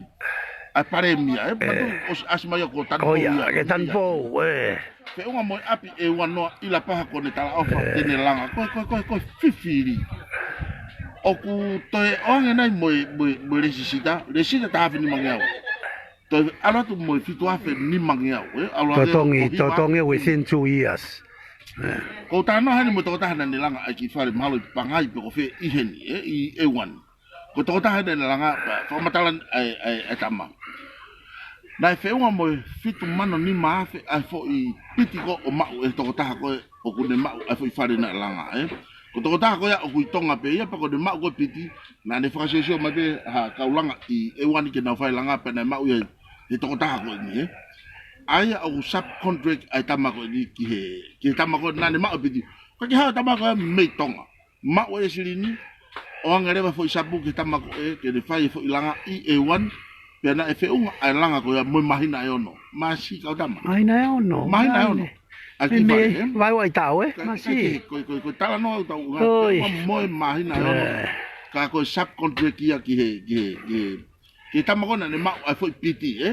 ʻa e palēmia, ē. Ē. Matu ʻosi ʻasi mai ia ko Tanupou ʻO ia, ia, ke Tanupou, ē. Feʻunga mo e ʻapi ʻe uanoa ʻi Lapaha kuo ne talaʻofa Ē. te ne langa. Ko e, ko e, ko e, ko e fifili. ʻOku toe ʻoange nai mo e, mo e, mo e lēsisita, lēsisita taha afe nimangeau. Toe ʻalu atu mo e fitu afe nimangeau, ē? ʻAlu atu Totongi, ko e hiva. totongi within two years. Ē. Ko e talanoa heni mo e tokotaha naʻa ne langa ʻa e kiʻi fale mahalo ʻi Pangai pe ko fē ʻi heni, ē? ʻI ʻEuani. Ko e tokotaha naʻa ne langa, pea fakamatala ʻa e, ʻa e, ʻa e tama. Naʻe feʻunga mo e fitu mano nima afe ʻa e foʻi piti ko ē ʻo maʻu ʻe he tokotaha ko ē ʻoku ne maʻu ʻa e foʻi fale naʻe langa, ē? Ko e tokotaha ko ia ʻoku ʻi Tonga pē ia, pea ko ʻene maʻu ko ē piti, naʻa ne fakasiosio mai pē ha kau langa ʻi ʻEuani ke nau fai langa pea naʻe maʻu ia ʻe he tokotaha ko eni, ē. ʻA ia ʻoku subcontract ʻa e tama ko eni ki he, ki he tama ko ē naʻa ne maʻu e piti. Ka ke hao tama ko ē mei Tonga. Maʻu e silini, ʻoange leva foʻi sapu ki he tama ko ē, ke ne fai e foʻi langa ʻi ʻEuani, pea naʻe feʻunga ʻa e langa ko ia mo e māhina ʻe ono. Masi kau tama. Māhina ʻe ono. Māhina ʻe ono. Māhina. ʻA e kiʻi Mei, fale, ē? Vai ʻaitau, ē? Ka, Masi. ka ke, ko, ko, ko e talanoa ʻoku tau ʻuhinga, Oi. feʻunga mo e māhina ʻe ono. Ē. Ka ko e subcontract ia ki he, ki he, ki he, ki he tama ko ē naʻa ne maʻu ʻa e foʻi piti, ē?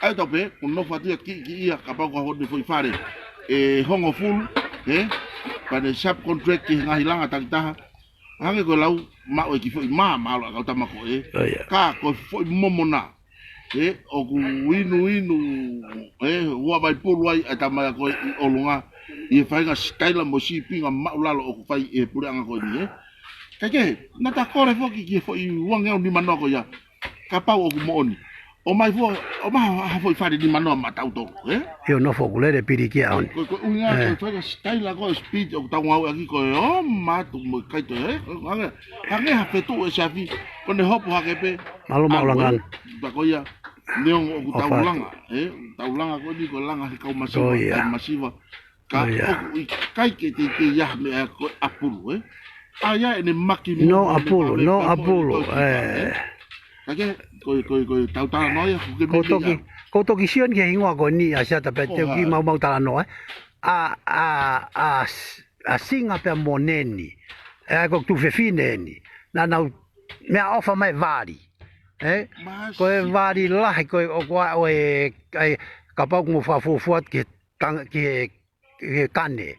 ʻA ia tau pē, ko e nofo atu ia kiʻi, kiʻi ia, kapau ko ha foʻi foʻi fale ʻe hongofulu, ē? Pea ne subcontract ki he ngaahi langa takitaha. Hangē ko e lau maʻu e kiʻi foʻi mā, mahalo ʻa e kau tama ko ē. ʻO ia. Ka ko e foʻi momona. Ē, ʻoku inuinu, ē, ua vai pulu ai ʻa e tama ia ko ē ʻi ʻolunga, ʻi he faʻahinga sitaila mo e sīpinga māʻulalo ʻoku fai ʻe he puleʻanga ko eni, ē. Kae kehe, naʻa ta kole foki ki he foʻi uangeau nimanoa ko ia, kapau ʻoku moʻoni. ʻOmai fua, ʻomai ha, ha foʻi fale nimanoa maʻatautolu, ē? ʻIo, nofo ʻoku lele pilikia ʻoni. Ko, ko e ʻuhinga, Ē. ko e faʻahinga sitaila ko e speed ʻoku tau ngāueʻaki ko e ō mai atu mo e kaito, ē? Hangē, hangē ha fetuʻu ʻe Siafi, ko ʻene hopo hake pē, Mālō, mālō ʻalu, ē? Langani. Ta ko ia, neongo ʻoku ʻOfa atu. taulanga, ē? Taulanga ko eni ko e langa he kau masiva, ʻO ia. ʻa e masiva. Ka ʻO ia. ʻoku ʻikai ke teitei ʻi ai ha meʻa ko e ʻapulu, ē? ʻA ia ʻene maki No mo ʻene ʻapulu, mame no pea mo ʻene ʻapulu, toki ē. ē. Ka ke, ko e, ko e, ko e tau talanoa ia, ko ke Ko e meimei toki, ʻalu. ko e toki sio ni ki he hingoa ko eni ʻa Siata pea Ko te u kiʻi ha. maumau talanoa, ē. ʻA, ʻa, ʻa, ʻa Singa pea mo Neni. ʻE, ko e tuofefine eni. Naʻa nau meʻaʻofa mai vali. Ē? Masi. Ko e vali lahi, ko e, ʻoku ʻa, ʻo e, ʻai, kapau ʻoku mou fakafuofua ki he tang-, ki he, ki he kane.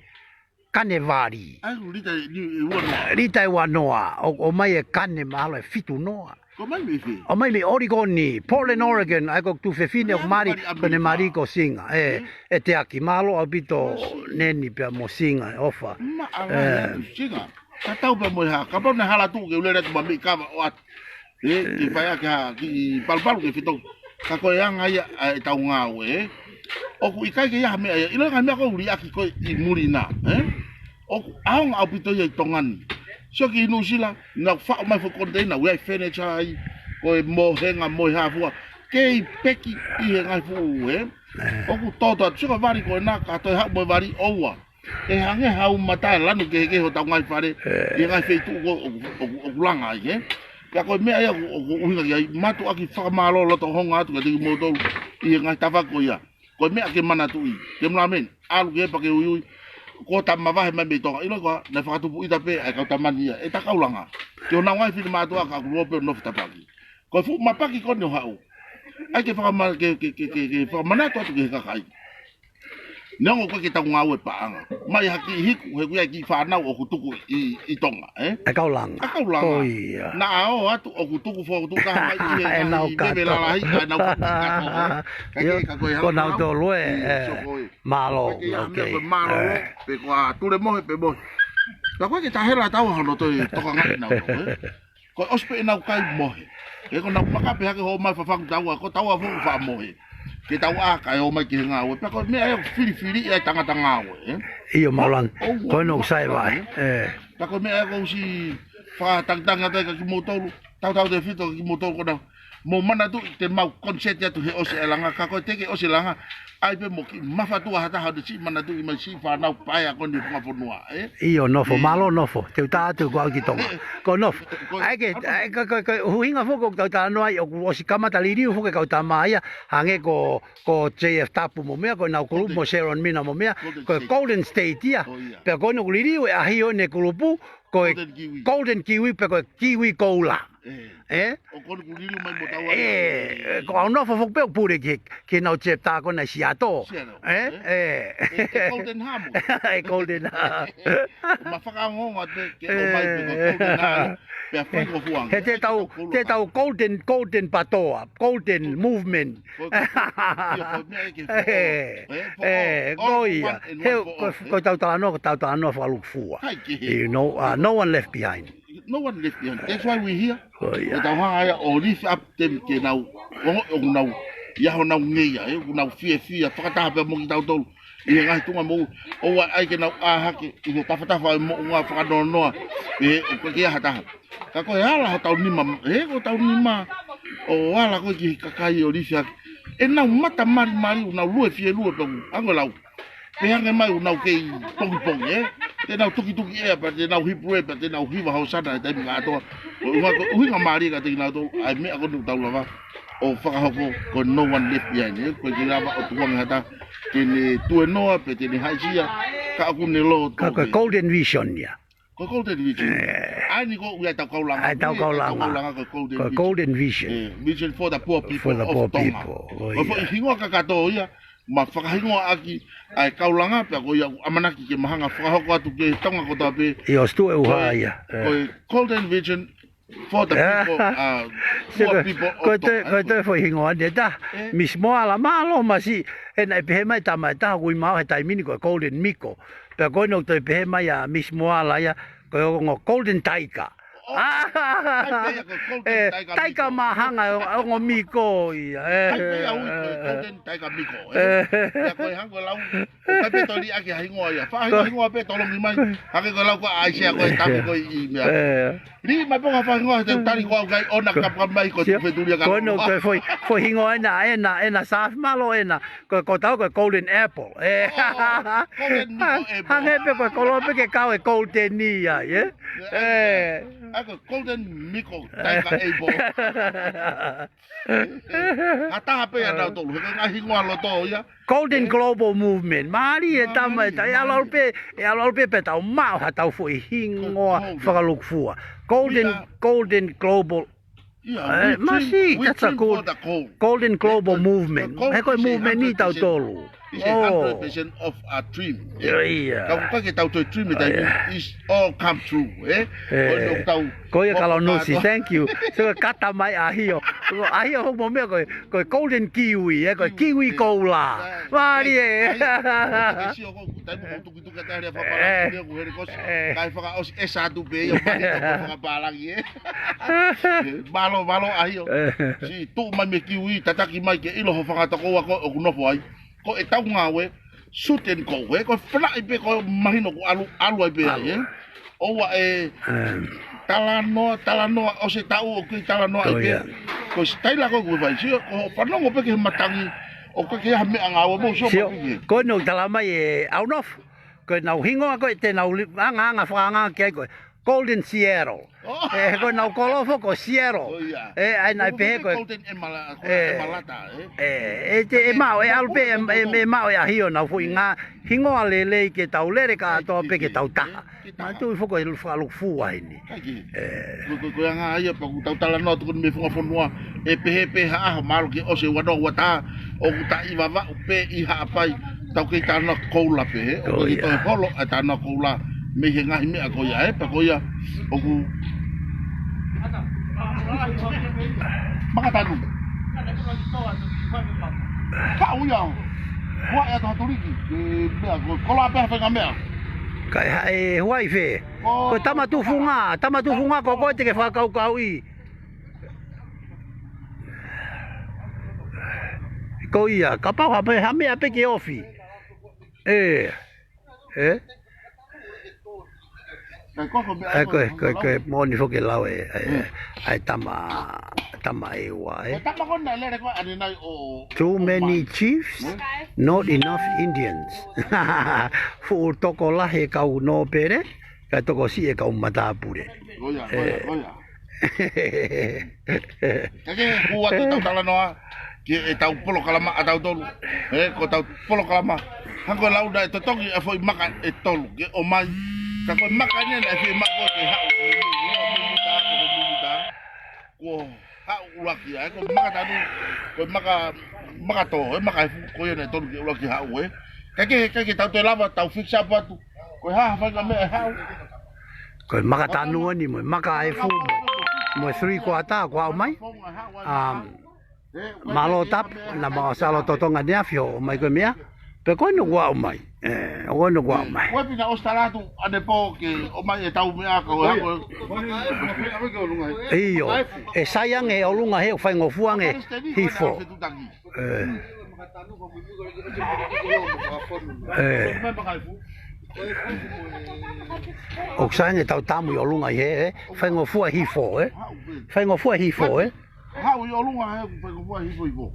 Kane vali. ʻAi, lita ʻe, ʻe uanoa. Lita ʻe uanoa. ʻO, ʻomai e kane mahalo ʻe fitu noa. Ko e ʻomai mei fē? ʻOmai mei Oregon ni, Portland, Oregon, ʻa ia ko e tuofefine ʻoku mali, ko ʻene mali ko Singa. ʻE, ʻe Teaki, mālō ʻaupito Neni pea mo Singa, ʻofa. Maʻalahi atu Singa. Tatau pea mo e hā, kapau naʻe hala tuʻu ke u lele atu ma mei kava ʻo ʻatu. ʻE, ke fai ʻaki ha kiʻi palupalu ke fetou. Ka ko e anga ia ʻa ʻetau ngāue, ē. ʻOku ʻikai ke ʻi ai ha meʻa ia, ʻilo ka meʻa ko uli ʻaki ko ē ʻi muli na, ē. ʻOku ʻaonga ʻaupito ia ʻi Tonga ni. Sio ki Nuʻusila, nau faʻo mai foʻi container, ʻoku ʻi ai furniture ai, ko e mohenga mo e hā fua. Kei peki ʻi he ngaahi fuʻu, ē. ʻOku toto atu, sio ka vali ko ena, ka toe haʻu mo e vali ʻoua. ʻE hangē ha ʻū mata ʻe lanu kehekehe hotau ngaahi fale, ʻi he ngaahi feituʻu ko ē ʻoku, ʻoku, ʻoku langa ai, ē. Pea ko e meʻa ia ʻoku, ʻoku ʻuhinga ki ai, mātuʻaki fakamālō loto hounga atu kiate kimoutolu, ʻi he ngaahi tafaʻaki ko ia. Ko e meʻa ke manatuʻi, ke mulamen, ʻalu ke pā ke uiui, ko e tama vahe mai mei Tonga, ʻilo koā, naʻe fakatupu ʻita pē, ʻa e kau tama ni ia, ʻe ta kau langa. Ke honau ngaahi finemātuʻa ka kuo pē nofo tafaʻaki. Ko e fuʻu mapaki ko eni ʻo haʻu. ʻAi ke fakama-, ke, ke, ke, ke, ke fakamanatu atu ki he kakai. Neongo ko ē ke tau ngāue paʻanga. Mai ha kiʻi hiku, he ʻoku ʻi ai e kiʻi fānau ʻoku tuku ʻi, ʻi Tonga, ē? ʻE kau langa. ʻE kau langa. Ko ia. Naʻa ō atu ʻoku tuku fokotuʻu taha mai ʻi he ʻe nau ngaahi kato. Veve lalahi, ʻa ʻenau kato, ē? Kae ʻIo, kehe ka ko e ko hala nautolu, ē, ʻi ē. soko, ē. Mālō, Kae kehe ha meʻa ok. ko e mālō, Ē. pe ko ha tulemohe, pe mohe. Ka ko e ke tahela tau hono toe tokangaʻi nautolu, ē? Ko e ʻosi pē ʻenau kai mohe. He ko ʻenau maka pē hake hoʻo mai fafangu taua, ko taua foʻi faʻa mohe. ke tau ʻā kae ō mai ki he ngāue. Pea ko e meʻa ia ʻoku filifili ia e tangata ngāue, ē? ʻIo, mālō ange. ʻOku, ʻoku, Ko ena ʻoku sai ʻoku, vahe. ʻĒ. Pea ko e meʻa ia ʻoku ou siʻi fakatangitangi atu ai kiate kimoutolu, tautautefito kiate kimoutolu ko ena. Mou manatuʻi te mau koniseti atu he ʻosi e langa, ka ko e teʻeki ʻosi e langa, ʻai pē mo kiʻi mafatua ha taha ʻo ne siʻi manatuʻi mai siʻi fānau paea ko eni he funga fonua, ē? ʻIo, Nofo, ʻIo. mālō Nofo, te u tā atu ko au ki Tonga. Ko Nofo, Ko, ʻai ke, ko, ʻai ke, ko, ko, ʻuhinga foki ʻoku tau talanoa ai, ʻoku ʻosi kamata liliu foki e kau tama ia, hangē ko, ko J F Tapu mo meʻa, ko ʻenau kulupu mo Sharon Mina mo meʻa, ko e Golden State ia. ʻIo. Pea ko ena ʻoku liliu e ʻahi ʻo ʻene kulupu, ko e Golden Kiwi. Golden Kiwi, pea ko e Kiwi Koula. ʻĒ. ʻĒ? ʻOku ou kole ke liliu mai mo tau ai. ʻĒ, ko au Nofo foki pē ʻoku pule ki, ki heʻenau chapter ko ena ʻi Seattle. Seattle, ʻĒ? ʻĒ? ʻĒ. ʻĒ, ʻe Golden Harmon. ʻE Golden Harmon. Ma fakaongoongo atu ke ʻomai pē ko Golden Harmon. Pea fai ko fuang. He te tau, te tau Golden, Golden Patoa, Golden Movement. Ko, ko, ʻio, ko e meʻa ʻe ke foʻou. ʻĒ, ʻē, foʻou. ʻĒ, All ko ia. One and He, one for ko, all, ko ē? tau talanoa, ko tau talanoa fakalūkufua. Hai ke he. You know, uh, no one left behind. No one left behind. That's why we're here. Ko ia. Ko ʻetau hanga ia ʻo lift up them ke nau, ʻo, ʻo nau, ʻi ai honau ngeia, ē, ʻo nau fiefia, fakataha pea mo kitautolu. ʻI he ngaahi tuʻunga moʻui, ʻoua ʻe ʻai ke nau ʻā hake, ʻi he tafatafa ʻo e moʻunga fakanoanoa, ē, ʻoku ʻikai ke ʻi ai ha taha. Ka ko e ala hotau nima, ē, ko hotau nima, ʻo ala ko ē ki he kakai ʻo lift up. ʻEnau mata malimali, ʻo nau lue fielue pē, ʻa ko e lau. Pehē ange mai ʻoku nau kei pongipongi, ē? Te nau tukituki ʻea pea te nau hipu ʻea pea te nau hiva hōsana he taimi kātoa. Ko e ʻuhinga, ko e ʻuhinga mālie kiate kinautolu, ʻa e meʻa ko eni ʻoku tau lava ʻo fakahoko, ko e no one left behind, ē? ʻOku ʻikai ke lava ʻo tukuange ha taha ke ne tuenoa pe te ne haʻisia, ka ʻoku ne loto Ka ko e pē. Golden Vision ia. Ko e Golden Vision. ʻĒ. ʻA eni ko ia ʻetau kaulanga. ʻA ʻetau Ko ia ʻetau kaulanga. kaulanga ko e Golden Ko e Vision. Golden Vision. ʻĒ, Vision for the poor people For the of poor Tonga. people. Ko Ko e ia. foʻi hingoa kakato ia, ma fakahingoa ʻaki ʻa e kaulanga pea ko ia ʻoku ʻamanaki ke ma hanga fakahoko atu ki Tonga kotoa pē. ʻIo, ʻosi tuʻu e Ko e, uha ia. ʻĒ. ko e Golden Vision for the people, uh, So, poor ko, people ko of e toe, Tonga. ko e toe foʻi hingoa ʻeni ʻe taha. ʻĒ. Miss Moala, mālō Masi, ʻe naʻe pehē mai tama ʻe taha ʻoku ui mai he taimi ni ko e Golden Miko. Pea ko ena ʻoku toe pehē mai ʻa Miss Moala ia, ko e ongo Golden Tiger. Oh, ʻa, ʻai pē ia ko e Golden ʻĒ, Tiger Tiger Miko. Māhanga ʻo, ongo Miko ia, ʻĒ. ʻAi pē ia ui ko e Golden Tiger Miko, ē. ʻĒ. Ia ko e hangē ko e lau, ʻoku ʻikai pē toe liʻaki ha hingoa ia. Faʻahingoa, Ko hingoa pē tolongi mai. Hangē ko e lau ko ē ʻa ʻAisea ko e tami ko ē ʻi meʻa. ʻĒ. Liʻi mai pē ko ha faʻahingoa he te u tali ko au kai ona Ko, kapaka mai ko e Sio, tupe tulia ka ko ena ʻoku toe foʻi, foʻi hingoa ʻena, ʻena, ʻena saafi mālō ʻena. Ko, ko ʻetau ko e Golden Apple. ʻĒ. Oh, Golden Miko Apple. Hangē pē ko e koloa pē ke kau e Golden ia, ʻē? ʻĒ. ʻĒ, ʻa ko e Golden Miko, Tiger Apple. Ha taha pē ia nautolu, he ko e ngaahi hingoa loto ia. Golden ʻĒ. Global Movement. Mālie e tama e Mālie, ta, ʻe ʻalu ʻalu mālie. pē, ʻe ʻalu ʻalu pē pea tau maʻu haʻatau foʻi hingoa Golden. fakalūkufua. Golden, We are Golden Global ʻIa, ʻĒ, we Masi, dream, we that's a dream good for the goal. Golden Global Movement. He ko e movement ni tautolu. It's a hundred percent of a dream. ʻIa, ʻia. Ka ʻoku ʻikai ke tau toe dream e taimi, ʻIa. it's all come true, ē? ʻĒ. Ko ʻene ʻoku tau Ko ia kalo nusi, thank you. So, kata mai ʻa Hio. Ko ʻa Hio hoʻo mo meʻa ko e, ko e Golden Kiwi, ē? Ko e Kiwi Koula. Mālie. ʻAi, ʻai, ʻai, sio ko, taimi ko tukituki atu ʻa Hale ʻa Fapalaki, ʻĒ. meʻa ko Hale Kosi. ʻĒ. Kae fakaʻosi ʻesa atu pē ia, mai ko fakapālangi, ē? Mālō, mālō ʻa Hio. ʻĒ. Siʻi tuʻu mai mei he Kiwi, tataki mai ke ʻilo ho fanga tokoua ko ē ʻoku nofo ai. Ko ʻetau ngāue, shoot and go, ē? Ko e falaʻi pē ko e mahino ko e ʻalu, ʻalu ai pē ai, ʻAlu. ē? ʻOua ʻe ʻĒ. talanoa, talanoa, ʻosi e taʻu ʻoku kei talanoa ai Ko pē. ia. Ko e sitaila ko ē ʻoku fai, sio, ko e fanongo pē ki he matangi, ʻoku ʻikai ke ʻi ai ha meʻangāue mo sio Sio, pē ki he. ko ena ʻoku tala mai ʻe ʻAunofo. Ko ʻenau hingoa ko ē te nau li-, angaanga fakaanga ki ai ko e Golden Seattle. Oh. ʻĒ, ko ʻenau kolo foki ko Seattle. Oh, ia. ʻĒ, ʻa ia naʻe Ko pehē ko e Golden Emerald, ko e ʻĒ, Emeralda, ē? ʻĒ, ʻe te, ʻe maʻu, ʻe ʻalu pē, ʻe, ʻe, ʻe maʻu ʻe ʻa Hio ʻenau foʻi ngaahi hingoa lelei ke tau lele kātoa pē ke tau taha. Ke taha. Manatuʻi foki e fakalūkufua heni. ʻIkai ke. ʻĒ. Ko, ko, ko e anga ia pea ʻoku tau talanoa atu ko eni mei he funga fonua, ʻe pehē pē ha ʻaho mahalo ke ʻosi e ua noa ua taha, ʻoku taʻi Vavaʻu pē ʻi Haʻapai, tau kei talanoa koula pē, ē? ʻOku Ko ʻikai ia. toe holo ʻa e talanoa koula mei he ngaahi meʻa ko ia, ē? Pea ko ia, ʻoku Makatanu. Ka ʻoku ʻi ai. Huaʻi atu ha tuliki. ʻE, meʻa, ko, koula pē ha faʻahinga meʻa. Kae ha, ʻe, huaʻi fē. Ko Ko e tama tufunga, tama tufunga ko koe te ke fakakaukauʻi. Ko ia, kapau ha meʻa, ha meʻa pē ke ofi. ʻE, ʻe? ʻE, ko e, ko e, ko e moʻoni foki e lau ē, ʻe, ʻa e tama, tama ʻEua, ʻe? Too many chiefs, not enough Indians. Fuʻu tokolahi e kau nōpele, kae tokosiʻi e kau matāpule. Ko ia, ko ia, ko ia. Kae kehe, ʻoku ʻoatu ʻetau talanoa ki heʻetau polokalama ʻatautolu. ʻE, ko ʻetau polokalama. Hangē ko e lau naʻe totongi e foʻi maka ʻe tolu ke ʻomai. Ka ko e maka eni naʻe fiemaʻu ke haʻu. Ko haʻu ʻuluaki ʻa e, ko e maka tanu, ko e maka, maka tō, ʻe maka ʻe fuʻu ko ia naʻe tonu ke ʻuluaki haʻu ē. Kae kehe, kae kehe tau toe lava, tau fix up atu. Ko e hā ha faʻahinga meʻa ʻe haʻu. Ko e maka tanu eni mo e maka ʻe fuʻu mo e, mo e three quarter, kuo haʻu mai. Um, mālō Tapu, naʻa mau ʻosi ʻalu ʻo totongi ʻaneafi ʻo ʻomai ko e meʻa. Pea ko eni kuo haʻu mai. ʻE, ko eni kuo haʻu mai. Ko e pina ʻosi tala atu ʻanepō ke ʻomai ʻetau meʻa ka ko e hā ko e. ʻIo, ʻe sai ange ʻolunga he ʻoku faingofua ange hifo. ʻE. ʻE. ʻOku sai ange ʻetau tamu ʻi ʻolunga ʻi hē, ʻe. Faingofua hifo, ʻe. Faingofua hifo, ʻe. Haʻu ʻi ʻolunga he ʻoku faingofua hifo hifo.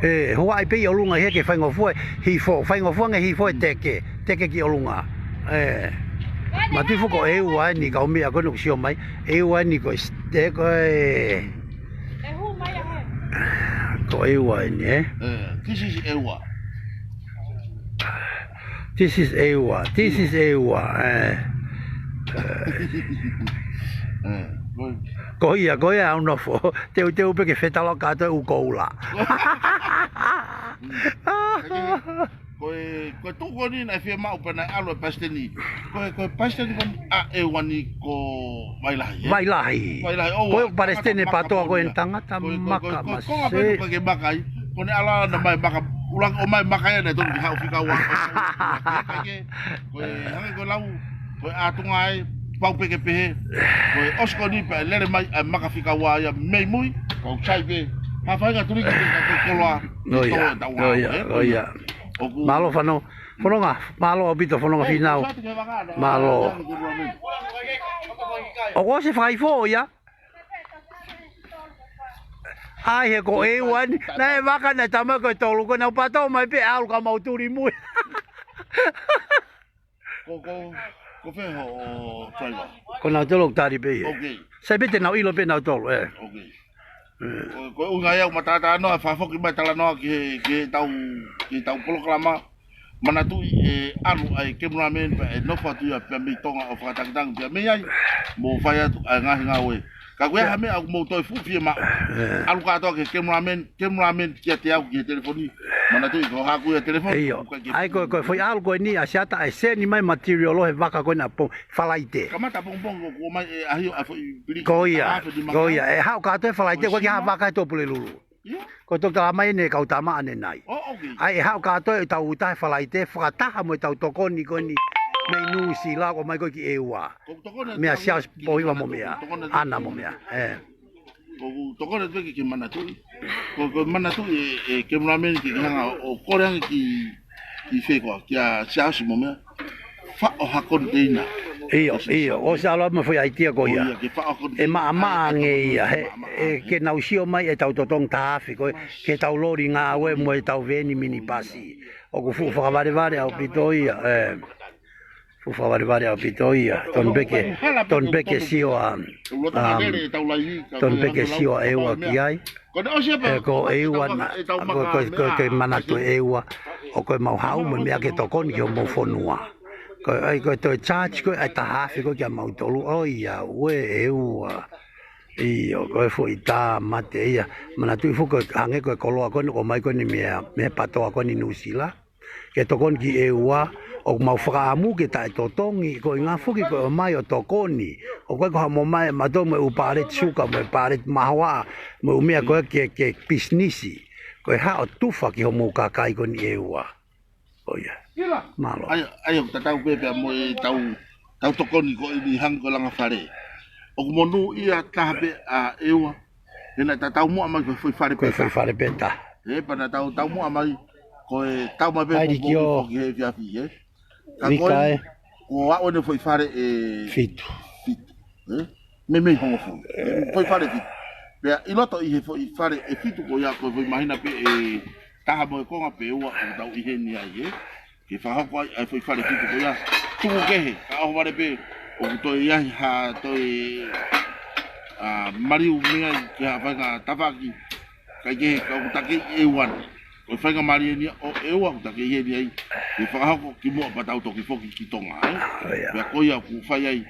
ʻE, huaʻi pē ʻi ʻolunga he ke faingofua hifo, faingofua ange hifo ʻe teke, teke ki ʻolunga. ʻE. Manatuʻi foki ko ʻEua eni kau meʻa ko eni ʻoku sio mai, ʻEua eni ko e s-, ʻe ko e. Ko ʻEua eni, ʻe? ʻE, this is ʻEua. This is ʻEua. This is ʻEua. ʻE. ʻE, ko e. Ko ia, ko ia au nofo. Teuteu pē ke fetaloka atu e ʻū koula. Ko e, ko e tuʻu ko eni naʻe fiemaʻu pea naʻe ʻalu e palesiteni. Ko e, ko e palesiteni ko eni ʻa ʻEua ni ko Vailahi, ʻe? Vailahi. Vailahi, ʻo, ko e ʻa, palesiteni tangata PATOA ko e tangata maka, ko e, ko e, ko e, ko e, ko e, ko e maka ai. Ko ʻene ʻalu ʻana mai maka, ʻuluaki ʻomai maka ia naʻe tonu ke haʻu fika ua. Ko e, ko e, hangē ko e lau, ko e ʻātunga ai, pau pē ke pehē. Ko e ʻosi ko eni pea ʻe lele mai ʻa e maka fika ua ia mei mui, ko e sai pē. Ha faʻahinga tuliki pē ka ko e koloa, ʻo ia, ʻo ia, ʻe? ʻO ia. ʻOku mālō Fano-, Fononga, mālō ʻaupito Fononga Fīnau. Mālō. ʻOku ʻosi e fakaifo ia. ʻAi he ko ʻEua ni, naʻe maka naʻe tama ko e tolu, ko e nau pato mai pē ʻalu ka mau tuli mui. Ko, ko, ko fē hoʻo driver? Ko nautolu ʻoku tali pē ia. Ok. Sai pē te nau ʻilo pē nautolu, ʻe. Ok. ʻE. Ko, ko e ʻuhinga ia ʻoku ma talanoa, fakafoki mai talanoa ki he, ki heʻetau, ki heʻetau polokalama. Manatuʻi ʻe ʻalu ʻa e cameraman pea ʻe nofo atu ia pea mei Tonga ʻo fakatangitangi pea mei ai. Mo fai atu ʻa e ngaahi ngāue. Ka ko e hā ha meʻa ʻoku mou toe fuʻu fiemaʻu. ʻAlu kātoa ki he cameraman, cameraman kiate au ki he telefoni. Manatuʻi ko haku ia telefoni. ʻIo. ʻAi ko e, ko e foʻi ʻalu ko eni ʻa Siata ʻe seni mai material ʻo he vaka ko ena pō Falaite. Kamata pongipongi ʻoku ʻomai ʻe ʻahi ʻo ʻai foʻi piliki. Ko ia, ko ia. ʻE haʻu kātoa he Falaite, ko e ki ha vaka he Tō Pulelulu. Ko e toki tala mai ʻe he kau tama ʻanenai. ʻAi ʻe haʻu kātoa ʻetau uta he Falaite, fakataha mo ʻetau tokoni ko eni mei Nuʻusila ʻoku ʻomai ko ē ki ʻEua. Meia Siaosi Pōhiva mo meia ʻAna mo meia. ʻE. Ko ʻeku tokoni atu pē ke, ke manatuʻi. Ko, ko e manatuʻi ʻe, ʻe cameraman ke, ke hanga ʻo kole ange ki, ki fē koā, kia Siaosi mo meia. Faʻo ha konteina. ʻIo, ʻio, ʻosi ʻalu mo e foʻi ʻaitia ko ia. ʻE maʻamaʻa ange ia, he, ʻe ke nau sio mai ʻetau totongi taha afe ko ē, ke tau loli ngāue mo ʻetau veni minipasi. ʻOku fuʻu fakavalevale ʻaupito ia, ʻe. Fuʻu fakavalevale ʻaupito ia. Tonu pē ke, tonu pē ke sio ʻa, ʻa, tonu pē ke sio ʻa ʻEua ki ai. ʻE ko ʻEua na, ko, ko, ko, ko e manatu ʻe ʻEua, ʻoku mau haʻu mo e meʻa ke tokoni ki homou fonua. Ko e, ʻai ko e toe charge ko e ʻai taha afe ko ē kia mautolu, ʻo ia, ʻuē ʻEua. ʻIo, ko e foʻi tāmate ia. Manatuʻi foki ko e hangē ko e koloa ko eni ʻoku ʻomai ko eni meia, meia PATOA ko eni Nuʻusila. Ke tokoni ki ʻEua, ʻoku mau fakaʻamu ke taʻetotongi, ko e ʻuhinga foki ko e ʻomai ʻo tokoni. ʻOku ʻikai ko ha mo mai, mautolu mo e ʻū paleti suka, mo e paleti mahoa, mo e ʻū meʻa ko ē ke, ke pisinisi. Ko e haʻu ʻo tufa ki homou kakai ko eni ʻEua. ʻO ia. Mālō. ʻAi, ʻai ʻoku tatau pē pea mo ʻetau, tau tokoni ko eni hangē ko e langa fale. ʻOku monūʻia taha pē ʻa ʻEua, he naʻe tatau muʻa mai ko e foʻi fale pē taha. Ko e foʻi fale pē taha. ē, pea naʻa tau taumuʻa mai, ko e tau mai pē ʻa e pongipongi foki he efiafi, ē. Ka ko e, ko e aʻu eni foʻi fale ʻe fitu. Fitu, ē? Meimei hongofulu. Foʻi fale fitu. Pea ʻi loto ʻi he foʻi fale ʻe fitu ko ia ko e foʻi māhina pē ʻe taha mo e konga pe ua ʻoku tau ʻi heni ai, ē? Ke fakahoko ai ʻa e foʻi fale fitu ko ia. Tuku kehe, ka ʻohovale pē, ʻoku toe ʻi ai ha toe, ʻa, maliu mei ai ke ha faʻahinga tafaʻaki. Kae kehe, ka ʻoku takeʻi ʻe ua. Ko e faingamālie eni ia ʻo ʻEua ʻoku takeʻi heni ai. Ke fakahoko kimuʻa pea tau toki foki ki Tonga, ē? Pea ko ia ʻoku fai ai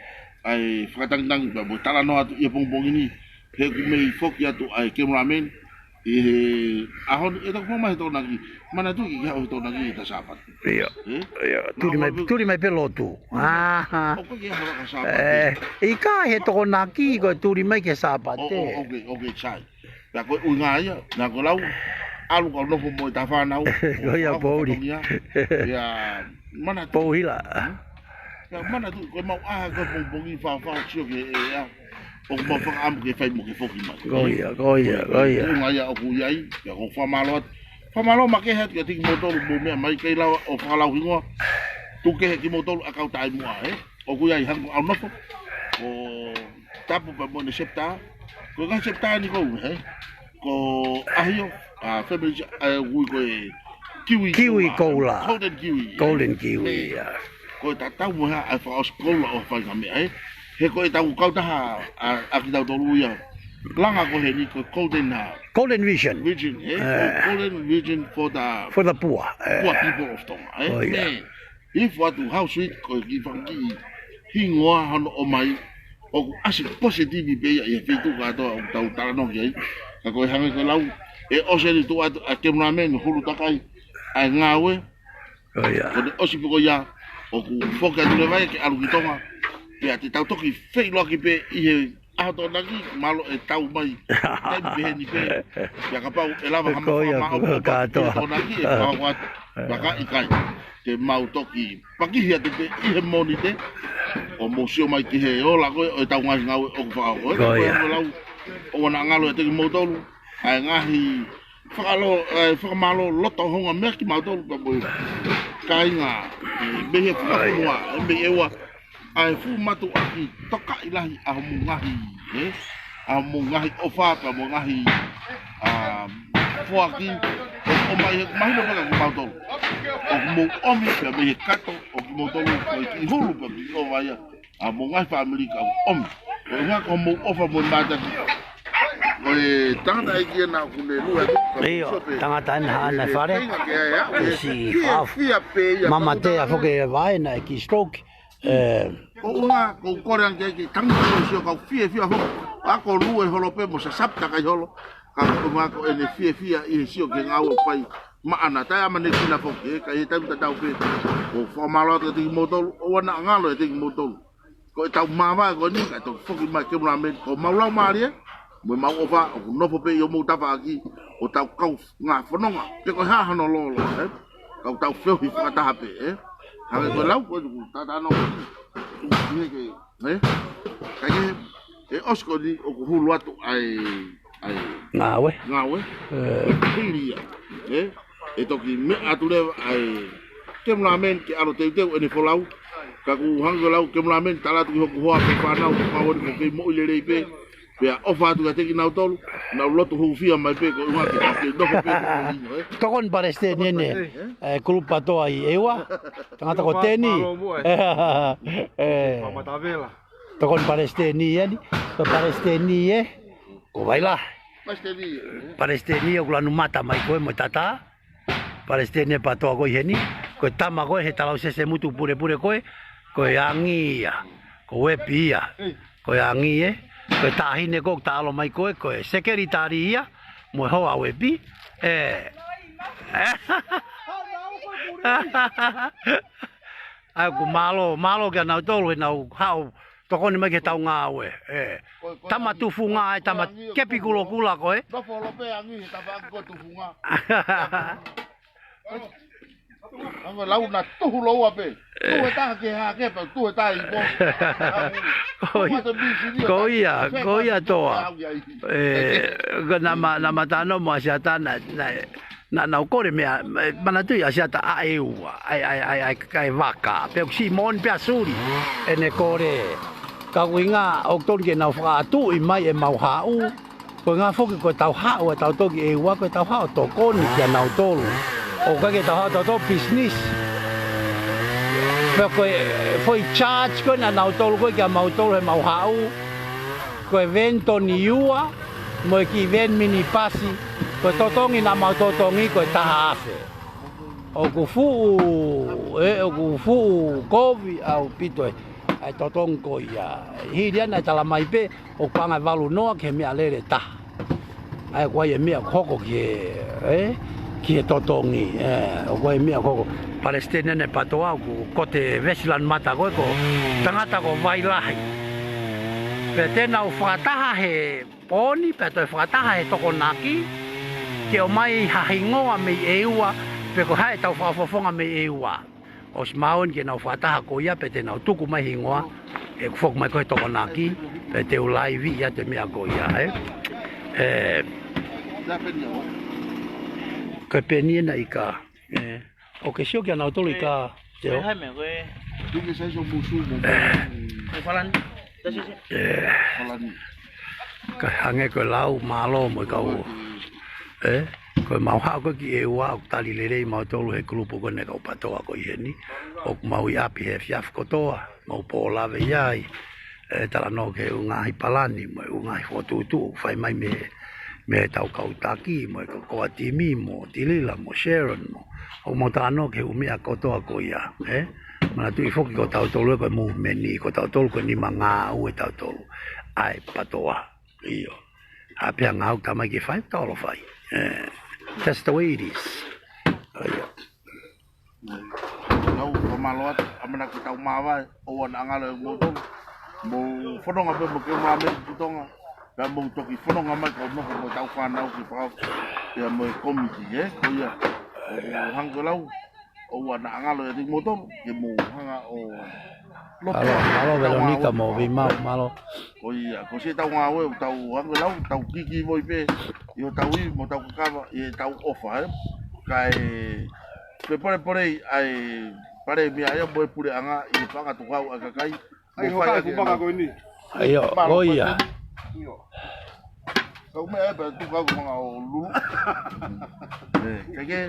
ʻa e fakatangitangi pea mo e talanoa atu ʻi he pongipongi ni. He ʻoku mei foki atu ʻa e cameraman ʻi he ʻaho ni, ʻe toki foki mai he Tokonaki. Manatuʻi ke haʻu he Tokonaki ʻi he Sāpate. ʻIo. Ē? ʻIo. Tuli mai, tuli mai pē lotu. ʻOku ʻikai ke ʻi ai ha vaka Sāpate. ʻIkai, he Tokonaki ko e tuli mai ki he Sāpate. ʻO, ʻo, ʻoku, ʻoku sai. Pea ko e ʻuhinga ia, naʻa ku lau, ʻalu kau nofo mo e tau fānau. Ko ia, Pouli. Ia, manatuʻi. Pouhila. Ia, manatuʻi, ko e mau ʻaho ko e pongipongi fāfā sio ki he ʻea. ʻOku mau fakaʻamu ke fai mo ke foki mai. Ko ia, ko ia, ko ia. ʻUhinga ia ʻoku ʻi ai, ia ko e fakamālō atu. Fakamālō makehe atu kiate kimoutolu mou meʻa mai, ʻikai lava ʻo fakalauhingoa. Tuku kehe kimoutolu ʻa e kau taʻemuʻa, ē? ʻOku ʻi ai hangē ko ʻAunofo, ko Tapu pea mo ʻene septa. Ko e ngaahi septa ni ʻoku, ē? Ko ʻAhio, ʻa, family, ʻa, ui ko e Kiwi Kiwi Koula. Koula. Golden Kiwi, ē? Golden Kiwi, ē. Ia. Ko e tatau mo ha, ʻa e fakaʻosi koula ʻo e faʻahinga meʻa, ē? He ko e tau kautaha, ʻa, ʻa kitautolu ia. Langa ko heni ko e Golden, ʻa, Golden Vision. Vision, ē? Ē. Golden Vision for the, for the poor, ē. Poor people of Tonga, ē? ʻIo. Mei hifo atu House Week ko e kiʻi fanga kiʻi hingoa hono ʻomai ʻoku ʻasi positive pē ia ʻi he feituʻu kātoa ʻoku tau talanoa ki ai. Ka ko e hangē ko e lau, ʻe ʻosi eni tuʻu atu ʻa e cameraman hulu takai ʻa e ngāue. ʻIo. Ko ʻene ʻosi pē ko ia, ʻoku foki atu leva ia ke ʻalu ki Tonga. Pea te tau toki feʻiloaki pē ʻi he ʻaho Tokonaki, mālō e tau mai. Taimi pehē ni pē. Pea kapau ʻe lava ha maʻu kātoa. Tokonaki ʻe pau atu. Pea ka ʻikai, te mau toki pakihi atu pē ʻi he Mōnite. ʻO mou sio mai ki he ola ko ē ʻo e tau ngaahi ngāue ʻoku fakahoko. Ko ia. Ko e lau, ʻoua naʻa ngalo ʻiate kimoutolu ʻa e ngaahi fakamālō, ʻa e fakamālō loto houngaʻia kiate kimautolu pea mo e kāinga, ē, mei he fakafonua, ē, mei ʻEua. ʻA e fuʻu mātuʻaki tokaʻi lahi ʻa hoʻomou ngaahi, ē? ʻA hoʻomou ngaahi ʻofa pea mo e ngaahi, ʻa, foaki, ʻo, ʻomai he mahino pē kiate kimautolu. ʻOku mou ʻomi pea mei he kato ʻo kimoutolu, ko e kiʻi hulu pea kiʻi ʻofa ia. ʻA hoʻomou ngaahi fāmili ka ʻoku ʻomi. Ko e ʻuhinga ko hoʻomou ʻofa mo e mātuʻaki. Ko e tangataʻeiki ena ʻoku ne lue atu. ʻIo, tangata ena haʻane fale. Ko e siʻi fakaʻofa. Mamatea foki e vaʻe naʻe kiʻi stroke. Ē. Ko e ʻuhinga, ko e kole ange ki he tangata ko e sio kau fiefia foki. ʻA ko e lue holo pē mo sasapi takai holo. Ka ko e ʻuhinga ko ʻene fiefia ʻi he sio ki he ngāue ʻoku fai maʻana. Tae ʻamanekina foki, ē, ka ʻi he taimi tatau pē. Ko e fakamālō atu kiate kimoutolu, ʻoua naʻa ngalo ʻiate kimoutolu. Ko e tau māvae ko eni, kae toki foki mai ke mula meni, ko homau laumālie, mo homau ʻofa, ʻoku nofo pē ʻi homou tafaʻaki, ʻo tau kau ngā fononga, pe ko e hā hano lolo, ē? Kau tau feohi fakataha pē, ē? Hangē ko e lau, ko e tuku, tatano, tuku, tuku, tuku, ē? Kae kehe, ʻe ʻosi ko eni ʻoku hulu atu ʻa e, ʻa e ngāue. Ngāue. Ē. Ko e pili ia, ē? ʻE toki meʻa atu leva ʻa e cameraman ke ʻalu ʻo teuteu ʻene folau. Ka ʻoku hangē ko e lau cameraman, tala atu ki hoku hoa pea fānau, ko e pau eni ko e kei moʻui lelei pē. Pea ʻofa atu kiate kinautolu, nau lotu hūfia mai pē ko e ʻuhinga ke tau kei nofo pē ko e ʻino, ē? Tokoni palesiteni eni, ē? Ē, kulupu PATOA ʻi ʻEua. Tangata ko Teni. Ē. Tokoni palesiteni eni. Ko palesiteni, ē? Ko Vaila. Palesiteni, ē? Palesiteni ʻoku lanu mata mai ko ē mo e tata. Palesiteni ʻa e PATOA ko ē ʻi heni. Ko e tama ko ē he talausese mutu pulepule ko ē. Ko e angi ia. Ko Uepi ia. Ko e angi ē. Ko e taʻahine ko ē ʻoku taʻalo mai ko ē. Ko e sekelitali ia. Mo e hoa Uepi. Ē. ʻAi ʻoku mālō, mālō kia nautolu he nau haʻu tokoni mai ki he tau ngāue, ē. Tama tufunga, ē, tama kepi kulokula ko ē. Nofo holo pē angi he tafaʻaki ko e tufunga. Ango lau na tuhu loua pē. Tuhu e taha ke hake pē, tuhu e taha i po. Ko ia, ko ia, ko ia toa. Ē, ko naʻa ma, naʻa ma tano mo ʻAsiata na, na, Naʻa nau kole meʻa, manatuʻi ʻa Siata ʻa e ua, ʻa e, ʻa e, ʻa e, ʻa e, ʻa e vaka. Pea ʻoku siʻi moʻoni pē ʻa Suli ʻene kole. Ka ʻuhinga ʻoku totonu ke nau fakaʻatuʻi mai ʻemau haʻu. Ko e ʻuhinga foki ko ʻetau haʻu ʻa tautolu ki ʻEua, ko ʻetau haʻu ʻo tokoni kia nautolu. ʻOku ʻikai ke tau haʻu tautolu business. Pea ko e foʻi charge ko ē naʻa nautolu ko ē kia mautolu heʻemau haʻu. Ko e veni toni ua, mo e kiʻi veni minipasi, ko e totongi naʻa mau totongi ko e taha afe. ʻOku fuʻu, ē, ʻoku fuʻu kovi ʻaupito ē, ʻa e totongi ko ia. Hili ʻa e talamai pē, ʻoku ʻanga ʻe valu noa ki he meʻalele ʻe taha. ʻA ia ʻoku ʻi ai e meʻa ʻoku hoko ki he, ē, ki he totongi, ē, ʻoku ʻi ai e meʻa ʻoku hoko. Palesiteni ʻene PATOA ʻoku Kote Vesilani Mata ko ē ko e tangata ko Vailahi. Pea te nau fakataha he pooni, pea toe fakataha he Tokonaki, ke ʻomai ha hingoa mei ʻEua, pe ko hai ʻetau fakafofonga mei ʻEua. ʻOsi maʻu eni ke nau fakataha ko ia, pea te nau tuku mai hingoa, ʻeku foki mai ko ē he Tokonaki, pea te u laivi ia ʻa e meʻa ko ia, ē. Ē, ko e peni ena ʻi kā. Ē, ʻoku ke sio kia nautolu ʻi kā, Teo? Hai meʻa ko ē. Tuku ke sai so musu mo. Ē, Falani. Tasi si. Ē. Falani. Ka hangē ko e lau, mālō mo e kau. Ē, ko ʻemau haʻu ko ē ki ʻEua ʻoku tali lelei mautolu he kulupu ko eni ʻa e kau PATOA ko ē ʻi heni. ʻOku mau ʻi ʻapi he efiafi kotoa, mau pōlave ʻi ai. ʻE talanoa ki he ʻū ngaahi palani, mo e ʻū ngaahi fokotuʻutuʻu, fai mai mei, mei heʻetau kau taki, mo e kau core timi, mo Tilila, mo Sharon, mo. ʻOku mau talanoa ki he ʻū meʻa kotoa ko ia, ē? Manatuʻi foki ko tautolu ē ko e movement ni, ko tautolu ko e nima ngāue ʻa tautolu. ʻA e PATOA, ʻio. ʻA e pē ngāue ʻoku talamai ke fai, tau ō ʻo fai. Ē, that's the way it is. ʻIo. Nau, fakamālō atu, ʻamanaki ke tau māvae, ʻoua naʻa ngalo ʻe moutolu. Mou fononga pē mo Kemulame ki Tonga, pea mou toki fononga mai kau nofo mo ʻetau fānau ki Fakafo, pea mo e komiti, ē, ko ia. ʻOku hangē ko e lau, ʻoua naʻa ngalo ʻiate kimoutolu, ke mou hanga ʻo loto. Mālō, mālō, Veronica mo Vimau, mālō. Ko ia, ko siʻetau ngāue, ʻoku tau hangē ko e lau, tau kiki voi pē, ʻi hotau ivi mo hotau kakava, ʻi heʻetau ʻofa, ē. Kae, Pe pole pole ai pale mia ia mo e puleʻanga ʻi he fanga tukau ʻa e kakai. ʻAi mo fai hokau ake ku maka ko eni. ʻAi ʻo, ko ia. Kau meʻa ē pea tukau ko manga ʻo lulu. Ē, ke ke,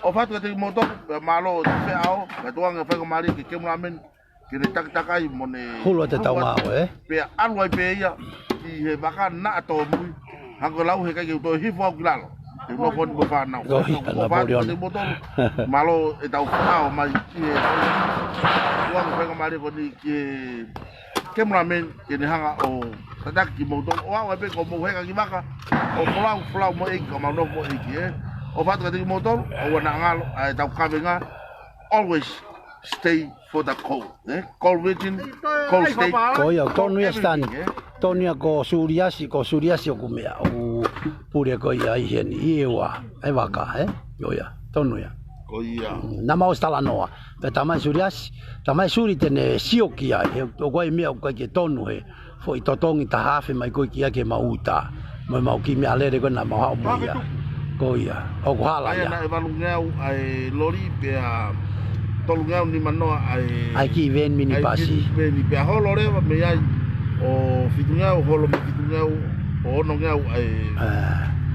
ʻofa atu kiate kimoutolu, pea mālō ʻi he feʻao, pea tuku ange faingamālie ki he Kemulame, ke ne takitakai mo ne hulu atu ʻetau ngāue, ē? Pea ʻalu ai pē ia ki he vaka naʻa tōmui. Hangē ko e lau heʻikai ke u toe hifo au ki lalo. Te u nofo ni mo e fānau. Ko ia, ʻofa atu Napoleon. Kiate kimoutolu. Mālō ʻetau feʻao mai ki he tuku ange faingamālie ko eni ki he Kemulame ke ne hanga ʻo tataki kimoutolu. ʻO aʻu ai pē ko mou heka ki vaka. ʻO folau, folau mo e ʻEiki, ka mau nofo mo e ʻEiki, ē? ʻOfa atu kiate kimoutolu, ʻoua naʻa ngalo ʻa ʻetau kavenga. Always stay for the cold, ē? Cold region, cold state. Ko ia, tonu ia Stan. Everything, ē? Tonu ia ko Suliasi, ko Suliasi ʻoku meʻa, ʻoku pule ko ia ʻi heni, ʻi ʻEua, ʻi vaka, ē? Ko ia, tonu ia. Ko ia. Mm, naʻa mau ʻosi talanoa. Pea talamai Suliasi, talamai Suli te ne sio ki ai, he ʻoku ʻi ai e meʻa ʻoku ʻikai ke tonu he foʻi totongi taha afe mai ko ē ki ai ke mau uta. Mo e mau kiʻi meʻalele ko ē naʻa mau haʻu mo ia. Ko ia. ʻOku hala ia. ʻA ia naʻe valungeau ʻa e loli pea tolungeau nimanoa ʻa e, ʻa e kiʻi veni minipasi. Veni pea holo leva mei ai ʻo fitungeau, holo mei fitungeau ʻo onongeau ʻa e,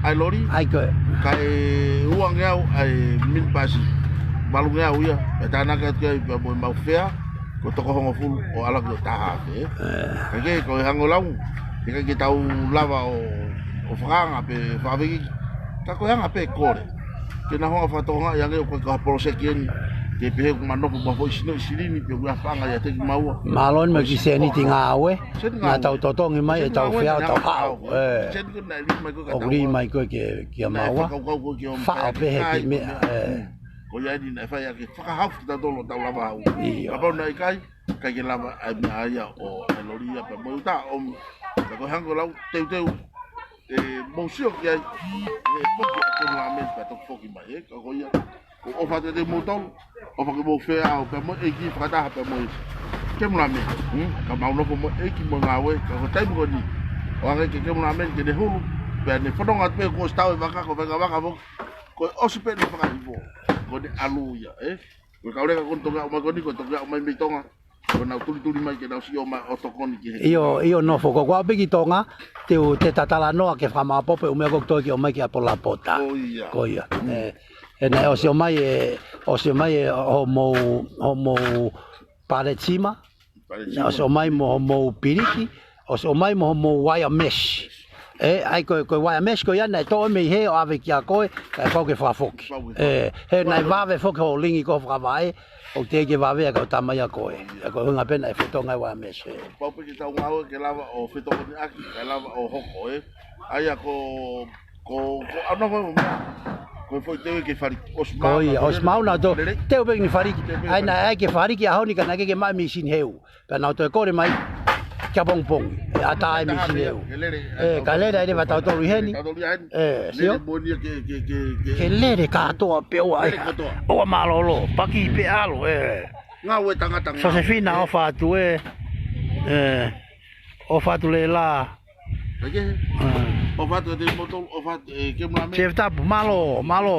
ʻa e loli. ʻAi ko ē. Kae uangeau ʻa e minipasi. Valungeau ia. Pea tānaki atu ki ai pea mo e mau fea. Ko e toko hongofulu ʻo ʻalu ki he taha afe, ē? Ka ke, ko e hangē ko e lau, heʻikai ke tau lava ʻo, ʻo fakaanga pe fakafekiki. Ka ko e anga pē kole. Ke na hanga fakatokangaʻi ange ʻoku ʻikai ko ha poloseki eni. Ke pehē ʻoku ma nofo ma foʻi sino ʻi silini pe ʻoku ʻi ai ha fanga ʻiate kimaua. Mālō eni mo e kiʻi sēniti ngāue. Naʻa tau totongi mai ʻetau fea ʻo tau haʻu. Sēniti ko ē naʻe lī mai ko ē kia maua. Naʻe fakakaukau ko ē ke ō faʻo pē he kiʻi meʻa, ē. Ko ia eni naʻe fai ʻaki e fakahaofi kitautolu ʻo tau lava haʻu. ʻIo. Kapau naʻe ʻikai, ʻikai ke lava ʻa e meʻa ia ʻo e loli ia pea mo e uta ʻomi. Ka ko e hangē ko e lau teuteu, ē, mou sio ki ai, ē, foki ʻa Kemulame pea toki foki mai, ē, ka ko ia, ʻoku ʻofa atu kiate kimoutolu, ʻofa ke mou feʻao pea mo e ʻEiki fakataha pea mo e Kemulame, hmm? Ka mau nofo mo e ʻEiki mo e ngāue, ka ko e taimi ko eni, ʻoange ki he Kemulame ke ne hulu, pea ne fononga atu pē kuo ʻosi tau e vaka, ko e vaka vaka foki, Ko e ʻosi pē ʻene fakahifo, ko ʻene ʻalu ia, ē? Ko e kau leka ko eni toki aʻu mai ko eni, ko e toki aʻu mai mei Tonga. Ko ʻenau tulituli mai ke nau siʻi ō mai ʻo tokoni ki he ʻIo, ʻio, nofo, ko koā pē ki Tonga, te u, te ta talanoa ke fakamaʻopoʻopo e ʻū meʻa ko ē ʻoku toe ke ʻomai ki ʻApolapota. Ko ia. Ko ia. Mm. Ē, ē, naʻe ʻosi ʻomai ē, ʻosi ʻomai ē, hoʻomou, hoʻomou paleti sima, Paleti sima. Naʻe ʻosi ʻomai mo hoʻomou piliki, ʻosi ʻomai mo hoʻomou wire mesh. Ē, ʻa ia ko e, ko e wire mesh ko ia naʻe toʻo mei hē ʻo ʻave kia koe, kae pau ke fakafoki. Pau ke fakafoki. Ē, he naʻe vave foki hoʻo lingi ko ē ʻo fakavaʻe, ʻoku teʻeki ke vave ʻa e kau tama ia ko ē. Ē, ko e ʻuhinga pē naʻe fetongi ai e wire mesh, ē. Pau pē ke tau ngāue ke lava ʻo fetokoniʻaki, ke lava ʻo hoko, ē. ʻA ia ko, ko, ko ʻanau mai mo meʻa. Ko e foʻi teu ke faliki. ʻOsi maʻu Ko ia, naʻa ʻosi maʻu naʻa tau lele. Teu pē ke ne faliki. Teu pē ʻA ia naʻe ʻai ke faliki ʻaho ni ka naʻe ʻikai ke maʻu e mīsini heu. Pea naʻa tau toe kole mai ki ʻapongipongi. ʻE ʻatā e mīsini heu. Ke lele, Ē, ka lele ai leva tautolu ʻi heni. Tautolu ʻi heni. Ē, Lele sio? mo nia ke, ke, ke, ke. Ke lele kātoa pē ʻoua Lele ʻai. kātoa. ʻOua mālōlō, paki pē ʻalu, ē. Ngāue tangata ngāue. Sosefina, ʻofa atu, ē. Ē, ʻofa atu Lela. Kae kehe. Ā. ʻOfa atu kiate kimoutolu, ʻofa atu, ē, Kemulame. Chef Tapu, mālō, mālō.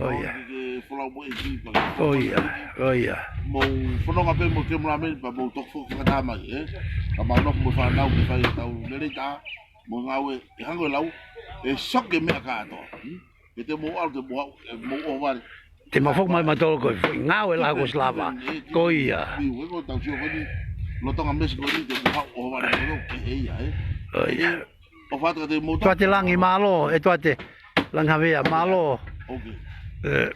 ʻO ia. Ke folau mo e ki pa. ʻO ia, ʻo ia. Mou fononga pē mo Kemulame, pea mou toki foki fakataha mai, ē. Ka mau nofo mo e fānau ke fai ʻetau lelei taha, mo e ngāue, ʻe hangē ko e lau, ʻe soke meʻa kātoa. Hmm? Ke te mou ʻalu, te mou haʻu, ʻe mou ʻohovale. Te mau foki mai mautolu ko e foʻi ngāue lahi kuo ʻosi lava. Ko ia. Miu, ē, ko ʻetau sio ko eni, lolotonga meesi ko eni, te mou haʻu ʻohovale mo ke he ia, ē. ʻO ia. ʻOfa atu kiate kimoutolu. Tuate Langi, mālō, ē Tuate Langi Havea, mālō. Ok. Ē.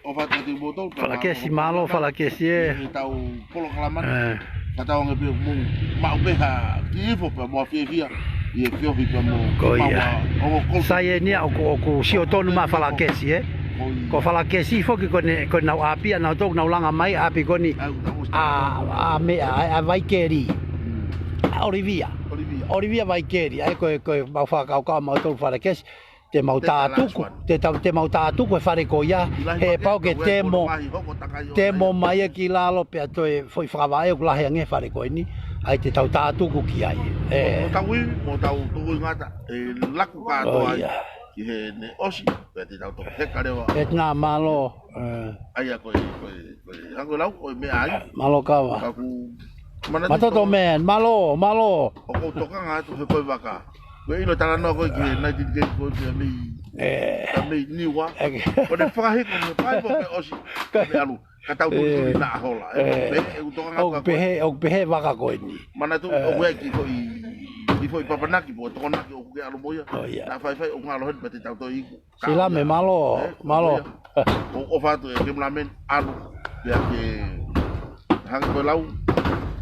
ʻOfa atu kiate kimoutolu, pea Falakesi, mālō, Falakesi, ē. ʻI heʻetau polokalama ni. Ē. Ka tau ange pē mou maʻu pē ha kiʻi ifo pea mo ha fiefia ʻi he feohi pea mo Ko ia. maua o ko Sai eni ia ʻoku, ʻoku sio tonu mai Falakesi, ē? Ko ia. Ko Falakesi foki ko ʻene, ko ʻenau ʻapi ʻanautolu ʻoku nau langa mai, ʻapi ko eni ʻa, ʻa meʻa, ʻa, ʻa Vaikeli. Mm. ʻA ʻOlivia. ʻOlivia. ʻOlivia Vaikeli, ʻa ia ko e, ko e mau fakakaukau mautolu Falakesi. Te mau Te tātuku, tālāsua. te tau, te mau tātuku e fale ko ia, Ilahi he pake, pau ke tau e temo, kolo mahi hoko takai o temo ai. mai e ki lalo pea toe foʻi fakavaʻe ʻoku lahi ange he fale ko eni, ʻa ia te tau tātuku ki ai. Ē. Mo tau ivi, mo tau tuku i ngata, ʻe laku kātoa ʻO ai. ia. Ki heʻene ʻosi, pea te tau toki heka leva. ʻE tena mālō. Ē. ʻA ia ko e, ko e, ko e, hangē ko e lau, ko e meʻa ai. Mālō Kava. Ka ʻoku manatu Matoto toko- man, mālō, mālō. ʻOku ou tokanga atu he ko e vaka. Ko e ʻilo talanoa ko ē ki he nineteen K ko ē pea mei, Ē. pea mei Niua. Ē. Ko ʻene fakahiko he pae ko ē ʻosi, Ka- ko ʻene ʻalu. Ka tau tuli Ē. tuli naʻa hola. Ē, Ē. ʻoku pehē, ʻoku tokanga ʻOku atu ko ē. pehē, ʻoku pehē vaka ko eni. Manatu, Ē. ʻoku ʻi ai e kiʻi foʻi, kiʻi foʻi papanaki, pea tokona ke ʻoku ke ʻalu mo ia. ʻO ia. Naʻa faifai ʻoku ngalo heni pea te tau toe iku. Silame, mālō, Ē, mālō. ʻo ia. ʻOku ʻofa atu ē Kemulame ʻalu, pea ke hangē ko e lau.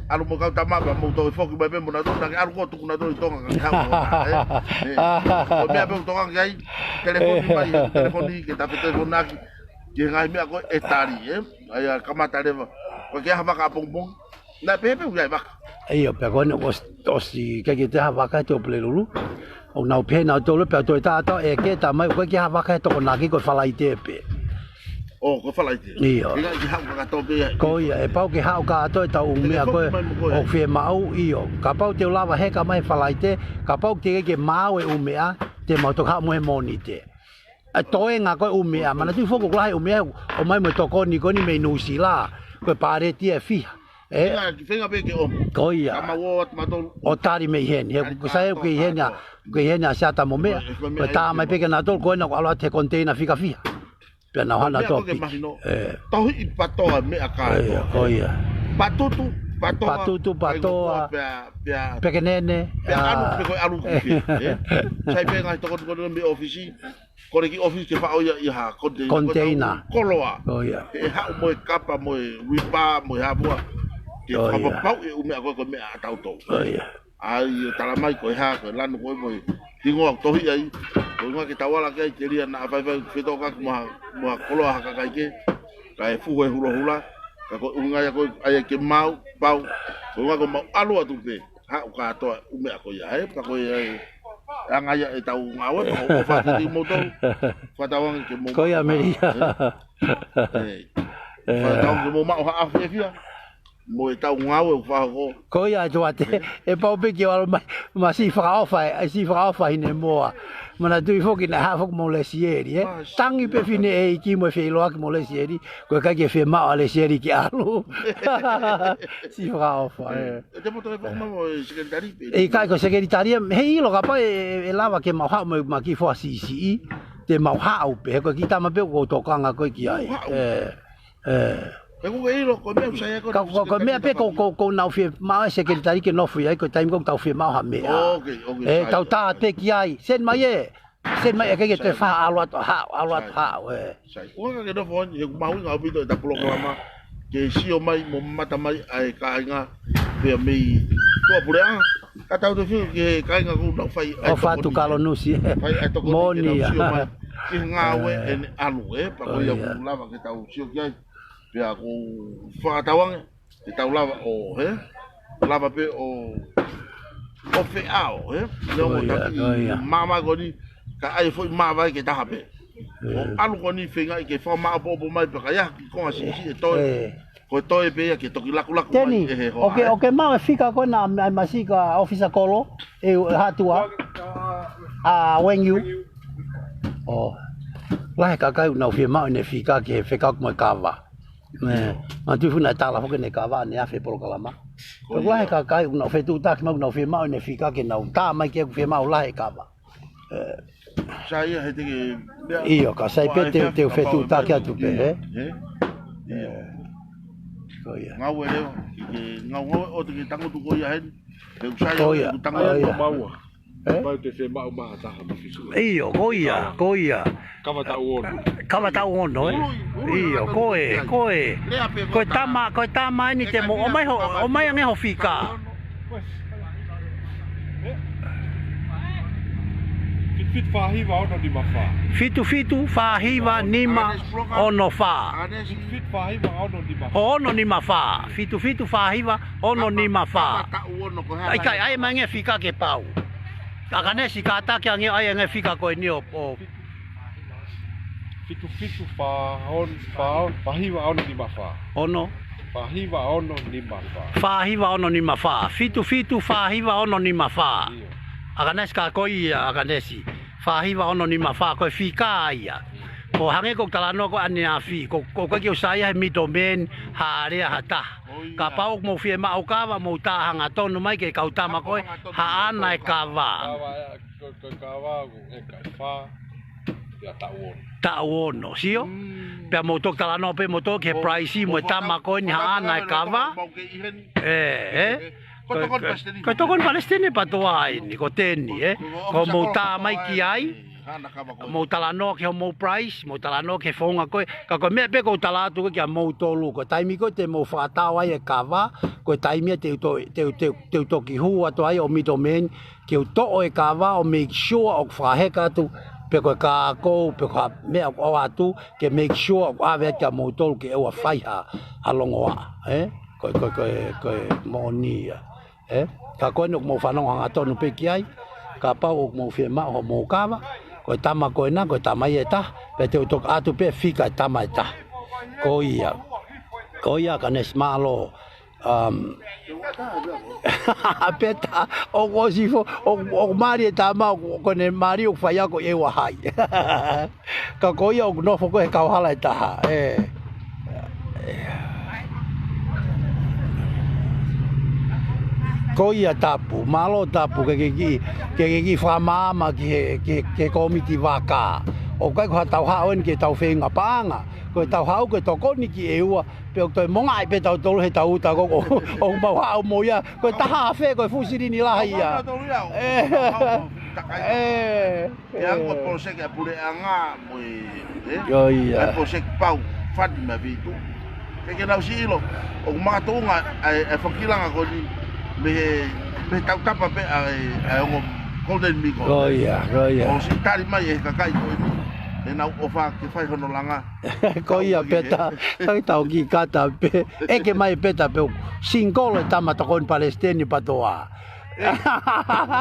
ʻAlu mo e kau tama pea mou toe foki mai pē mo nautolu, naʻa ke ʻalu koe tuku nautolu ʻi Tonga ka ke haʻu ʻo ʻā, ē. Ē. Ko e meʻa pē ʻoku tokanga ki ai, telefoni mai, telefoni ke ta fetelefoniʻaki, ki he ngaahi meʻa ko ē ʻe tali, ē. ʻA ia kamata leva. Ko e ke ʻai ha vaka ʻapongipongi. Naʻe pehē pē ʻoku ʻi ai e vaka. ʻIo, pea ko eni ʻosi, ʻosi ʻikai ke toe ʻai ha vaka he Tuʻapulelulu. ʻOku nau pehē nautolu pea toe tātā ē ke tā mai, ʻoku ʻikai ke ʻai ha vaka he Tokonaki ko e Falaite pē. ʻO, ko e Falaite. ʻIo. ʻIkai ke haʻu kātoa pē ia. Ko ia, ʻe pau ke haʻu kātoa ʻetau ʻū Te ke meʻa ko foki ē mai mo koe. ʻoku fiemaʻu, ʻio. Kapau te u lava heka mai he Falaite, kapau te ke maau e ʻū meʻa, te mau toki haʻu mo e Mōnite. ʻA e toenga ko e ʻū meʻa, manatuʻi foki ʻoku lahi e ʻū meʻa, ʻomai mo e tokoni ko eni mei Nuʻusila, ko e paleti ʻe fiha. Ē? Feinga, feinga pē ke ʻomi. Ko ia. Ka mau ō atu mautolu. ʻO tali mei heni, he Tali ko sai kātoa, ʻoku kei heni ʻa, kātoa. ʻoku kei heni ʻa Siata mo meʻa, Ko e, ko e ko e tā mai pē ke nautolu ko ena ʻoku ʻalu atu he koniteina fika fiha. Pea nau hana Meʻa ko ē ke topi. mahino. Ē. Tohi ʻi patoa meʻa Ko ia, kātoa. ko ia. Patutu, patoa. Patutu, patoa. Pea, pea, Pekenene, pea ʻalu, ā. pe ko e ʻalu ki fē, ē? Sai pē ngaahi tokoni ko eni mei ʻōfisi. Kole ki ʻōfisi ke faʻo ia ʻi ha koniteina. Koniteina. Koloa. Ko ia. He haʻu mo e kapa, mo e uipa, mo e hāpua. Ke Ko ia. fakapapauʻi e ʻū meʻa ko ē ko e meʻa ʻatautolu. Ko ia. ʻA ia ʻo tala mai ko e hā, ko e lanu ko ē mo e hingoa ʻoku tohi ai. Ko e ʻuhinga ke tau ala ki ai, telia naʻa faifai fetokaki mo ha, mo ha koloa ha kakai kehe. Kae fuhu e hulohula. Ka ko e ʻuhinga ia ko ē, ʻa ia ke maau, pau. Ko e ʻuhinga ko e mau ʻalu atu pē. Haʻu kātoa ʻū meʻa ko ia, ē, pea ko ia ē. ʻAnga ia ʻetau ngāue, pea ʻoku ou ʻofa atu kiate kimoutolu. Fakatauange ke mou Ko ia, maʻu ha, Melia. ē, ē, Ē. fakatauange ke mou maʻu ha ʻaho fiefia. Mo ʻetau ngāue ʻoku fakahoko. Ko ia ʻe Tuate, ʻe pau pē ke ʻalu mai, ma siʻi fakaʻofa, ē, siʻi fakaʻofa hine moa. Manatuʻi foki naʻe hā foki mo Lesieli, ē? Tangi pē fineʻeiki mo e feʻiloaki mo Lesieli, ko e ʻikai ke fiemaʻu ʻa Lesieli ke ʻalu. Siʻi fakaʻofa, ē. ʻE te moto e foki mo e sekelitali pē. ʻE ʻikai ko e sekelitali, ē, heiʻilo kapau ʻe, ʻe, ʻe lava ke mau haʻu mo e kiʻi foha siʻisiʻi, te mau haʻu pē, he ko e kiʻi tama pē ʻoku ou tokanga ko ē ki ai. Ē, ē. He ʻoku ke ʻilo, ko e meʻa ʻoku sai ai ko e Ka, ko, ko e meʻa pē ko, ko, ko ʻenau fiemaʻu e sekelitali ke nofo ai, ko e taimi ko ē ʻoku tau fiemaʻu ha meʻa. ʻOkei, ʻokei, sai. Ē, tau tā pē ki ai. Send mai ē. Send mai ē, ke ke te faʻa ʻalu atu haʻu, ʻalu atu haʻu, ē. Sai. ʻOua ka ke nofo ʻoni, he ʻoku mahuʻinga ʻaupito ʻeta polokalama ke sio mai mo mamata mai ʻa e kāinga pea mei tuʻapuleʻanga. Ka tau toe fiu ki he kāinga ʻoku nau fai ʻa e tokoni. ʻOfa atu Kalonusi, ē. Fai ʻa e tokoni ke nau sio mai ki he ngāue ʻene ʻalu, ē. Pea ko ia ʻoku lava ke tau sio ki ai. Pea ʻoku ou fakatauange ke tau lava ʻo, hē? Lava pē ʻo, ʻo feʻao, hē? Neongo taki māmā ko eni, ka ʻai foʻi māvae ke taha pē. ʻO ʻalu ko eni feingaʻi ke fakamāʻopoʻopo mai pē ka ʻi ai ha kiʻi konga siʻisiʻi ʻe toe. Ko e toe pē ia ke toki lakulaku mai ʻe he hoa, ʻoku ke, ʻoku ke maʻu e fika ko ena ʻa e masika ʻofisa kolo, ʻe Hatua, ʻa Wengiu. ʻO, lahi e kakai ʻoku nau fiemaʻu ʻene fika ke fekauʻaki mo e kava. Ē, ma tui funa e tala foki ʻene kava ʻanenai he polokalama. Ko lahi e kakai ʻoku nau fetuʻutaki mai ʻoku nau fiemaʻu ʻene fika ke nau tā mai ke ʻoku fiemaʻu lahi e kava. Ē. Sai ia he te ke meʻa. ʻIo, ka sai pē te, te u fetuʻutaki atu pē, ē? Ē? ʻIo. Ko ia. Ngāue leva, ke ngāue ʻo te ke tangutu ko ia heni. Te u sai ia, ʻoku tangutu. Ko ia. Ē? Pau te fiemaʻu mai ha taha mo e fika. ʻIo, ko ia, ko ia. Kava taʻu ono. Kava taʻu ono, ē? ʻIo, ko e, ko e. Ko e tama, ko e tama eni te mo, ʻomai ho, ʻomai ange ho fika. Fitu fitu fā hiva ono nima fā. Fitu fitu fā hiva nima ono fā. Fitu fitu fā hiva ono nima fā. Ono nima fā. Fitu fitu fā hiva ono nima fā. ʻIkai, ʻai mai ange fika ke pau. ʻAkanesi kātaki ange ʻai ange fika ko eni ʻo, ʻo. Fitu fitu fā on, fā, fā hiva ono nima fā. Ono. Fā hiva ono nima fā. Fā hiva ono nima fā. Fitu fitu fā hiva ono nima fā. ʻIo. ʻAkanesi ka ko ia, ʻAkanesi. Fā hiva ono nima fā, ko e fika ia. Ko hangē ko e talanoa ko ē ʻaneafi, ko, ko e ʻikai ke u saiʻia he middleman, ha alea ha taha. Kapau ʻoku mou fiemaʻu kava, mou tā hangatonu mai ki he kau tama ko ē, haʻana e kava. Kava, ē, ko, ko e kava, ʻoku ʻikai fā, pea taʻu ono. Taʻu ono, sio? Pea mou toki talanoa pē, mou toki he price, mo e tama ko eni haʻana e kava. Ē, ē. Ko e tokoni palesiteni. Ko e tokoni palesiteni patoa eni, ko Teni, ē. Ko mou tā mai ki ai, mou talanoa ki hoʻomou price, mou talanoa ki he founga ko ē. Ka ko e meʻa pē ʻoku ou tala atu ko ē kia moutolu, ko e taimi ko ē te mou fakatau ai e kava, ko e taimi ia te u to-, te u, te u, te u toki hū atu ai ʻo middleman, ke u toʻo e kava ʻo make sure ʻoku fakaheka atu, pe ko e kako, pe ko ha meʻa ʻoku ʻoatu, ke make sure ʻoku ʻave atu kia moutolu ke ʻoua fai ha, ha longoaʻa, ē? Ko e, ko e, ko e, ko e moʻoni ia, ē? Ka ko eni ʻoku mou fanongo hangatonu pē ki ai, kapau ʻoku mou fiemaʻu hoʻomou kava, ko e tama ko ena, ko e tama ia ʻe taha, pea te u toki ʻatu pē fika e tama ʻe taha. Ko ia, ko ia ʻAkanesi, mālō. Um, Peta, ʻoku ʻosi fo-, ʻoku, ʻoku mali e tama, ʻoku, ko ʻene mali ʻoku fai ako ʻi ʻEua Hai. Ka ko ia ʻoku nofo ko ē he kauhala ʻe taha, ē. Ko ia Tapu, mālō Tapu, ke ke kiʻi, ke ke kiʻi fakamaama ki he, ki he, ki he kōmiti vaka. ʻOku ʻikai ko haʻatau haʻu eni ke tau feinga paʻanga, ko ʻetau haʻu ke tokoni ki ʻEua, pea ʻoku toe mongaʻi pē tautolu he tau uta ko ē, ʻoku mau haʻu mo ia. Ko e taha afe ko e fuʻu silini lahi ia. Ē. Ē. Ke ango poloseki ʻa e puleʻanga mo e, ē? Ko ia. ʻA e poloseki pau, fund mei Viti. Ke ke nau siʻi ʻilo, ʻoku makatuʻunga ʻa e, ʻa e fakilanga ko eni, mei he, mei he tautapa pē ʻa e, ʻa e ongo Golden Miko. Ko ia, ko ia. ʻOsi tali mai ʻe he kakai ko eni, ʻenau ʻofa ke fai hono langa. Ko ia Peta, kai tau kiʻi kata pē. ʻEke mai Peta pē ʻoku single e tama tokoni palesiteni patoa. ʻE, ʻoku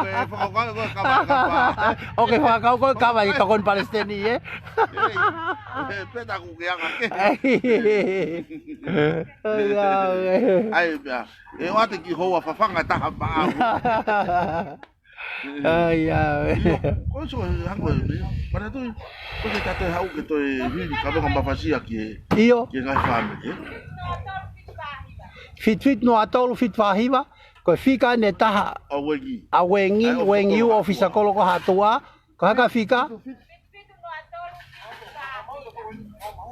ke fakakaukau ko e kava, kava. ʻOku ke fakakaukau ko e kava ʻi he tokoni palesiteni, ē? ʻE, ʻe, Peta ʻoku ke anga ke. ʻAi, ʻe, ʻe. ʻAi, pea. ʻE ʻoatu e kiʻi houa fafanga taha maʻau. Ai, ai. ʻIo, ko e so, hangē ko e, mana tui, ko e ke tate hau ke toe hili, ka meka mafasia ki he, ʻio, ki he ngaahi fāmili, ē? Fitu fitu noa tolu fitu fā hiva, ko e fika ʻe taha. ʻA Uengi. ʻA Uengi, ai, ʻofisa Uengi kolo ʻofisa Haʻatuʻa. Kolo ko Haʻatuʻa. Ko e hā e fika?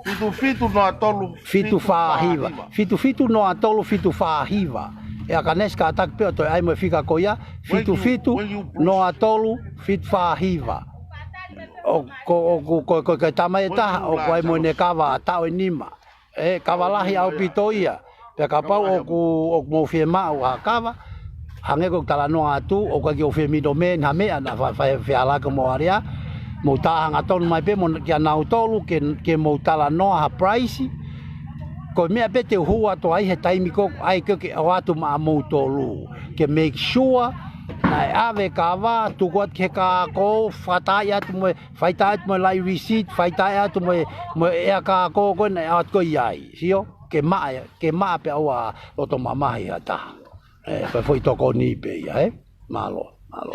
Fitu fitu noa tolu fitu fā hiva. Fitu fitu noa tolu fitu fā hiva. ʻE ʻakanesi kātaki pē ʻo toe ʻai mo e fika ko ia. Fitu fitu noa tolu fitu fā hiva. ʻO ko, ʻoku, ko, ko, ko e tama ʻe taha, ʻoku ʻai mo ʻene kava taʻu ʻe nima. ʻE, kava lahi ʻaupito ia. Pea kapau ʻoku, ʻoku mou fiemaʻu ha kava, hangē ko e talanoa atu, ʻoku ʻikai ke u fie middleman ha meʻa, naʻa faifai fealaka mo alea, mou tā hangatonu mai pē mo kia nautolu, ke, ke mou talanoa ha price, ko e meʻa pē te u hū atu ai he taimi ko ē, ʻai ke, ke ʻoatu maʻamoutolu, ke make sure, naʻe ʻave kava, tuku atu ki he kako, fakataaʻi atu mo e, faitāʻi atu mo e lai receipt, faitāʻi atu mo e, mo e ʻea kako ko ē naʻe ʻatu ko ē ai. Sio, ke maʻa, ke maʻa pē ʻaua loto mamahi ha taha. ʻE, ko e foʻi tokoni pē ia, ē? Mālō, mālō.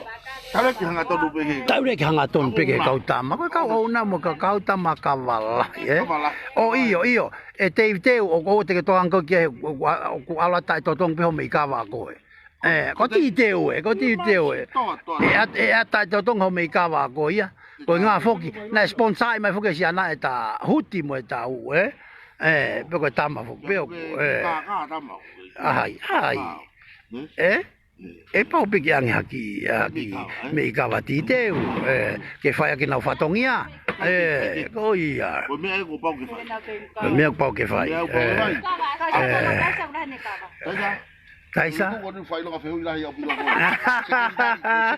Tauleki hangatonu pē ke. Tauleki hangatonu pē ke kau tama. Ko e kau ʻouna mo e kau tama kava lahi, ē? Kava lahi. ʻO ʻio, ʻio. ʻE teuteu, ʻoku, ʻoku te ke toʻo ange ko ē ki he, ʻoku, ʻoku ʻalu ʻo taʻetotongi pē hoʻo meʻi kava ko ē. ʻE, ko e teuteu ē, ko e teuteu ē. Toa, toa. ʻE ʻat-, ʻe ʻataʻetotongi hoʻo meʻi kava ko ia. Ko e ngaahi foki, naʻe sponsor ʻi mai foki ʻe siana ʻeta huti mo ʻeta ʻū, ē? ʻE, pe ko e tama foki, pe ʻoku, ʻe. ʻAi, ʻai. ʻE? ʻE pau pē ke ʻange ha kiʻi, ha kiʻi meʻi kava teuteu, ʻe, ke fai ʻaki ʻenau fatongia. ʻE, ko ia. Ko e meʻa ʻoku pau ke fai. Ko e meʻa ʻoku pau ke fai. ʻE. Kaisa? Ko e fai loka fehuʻi lahi au pila ko.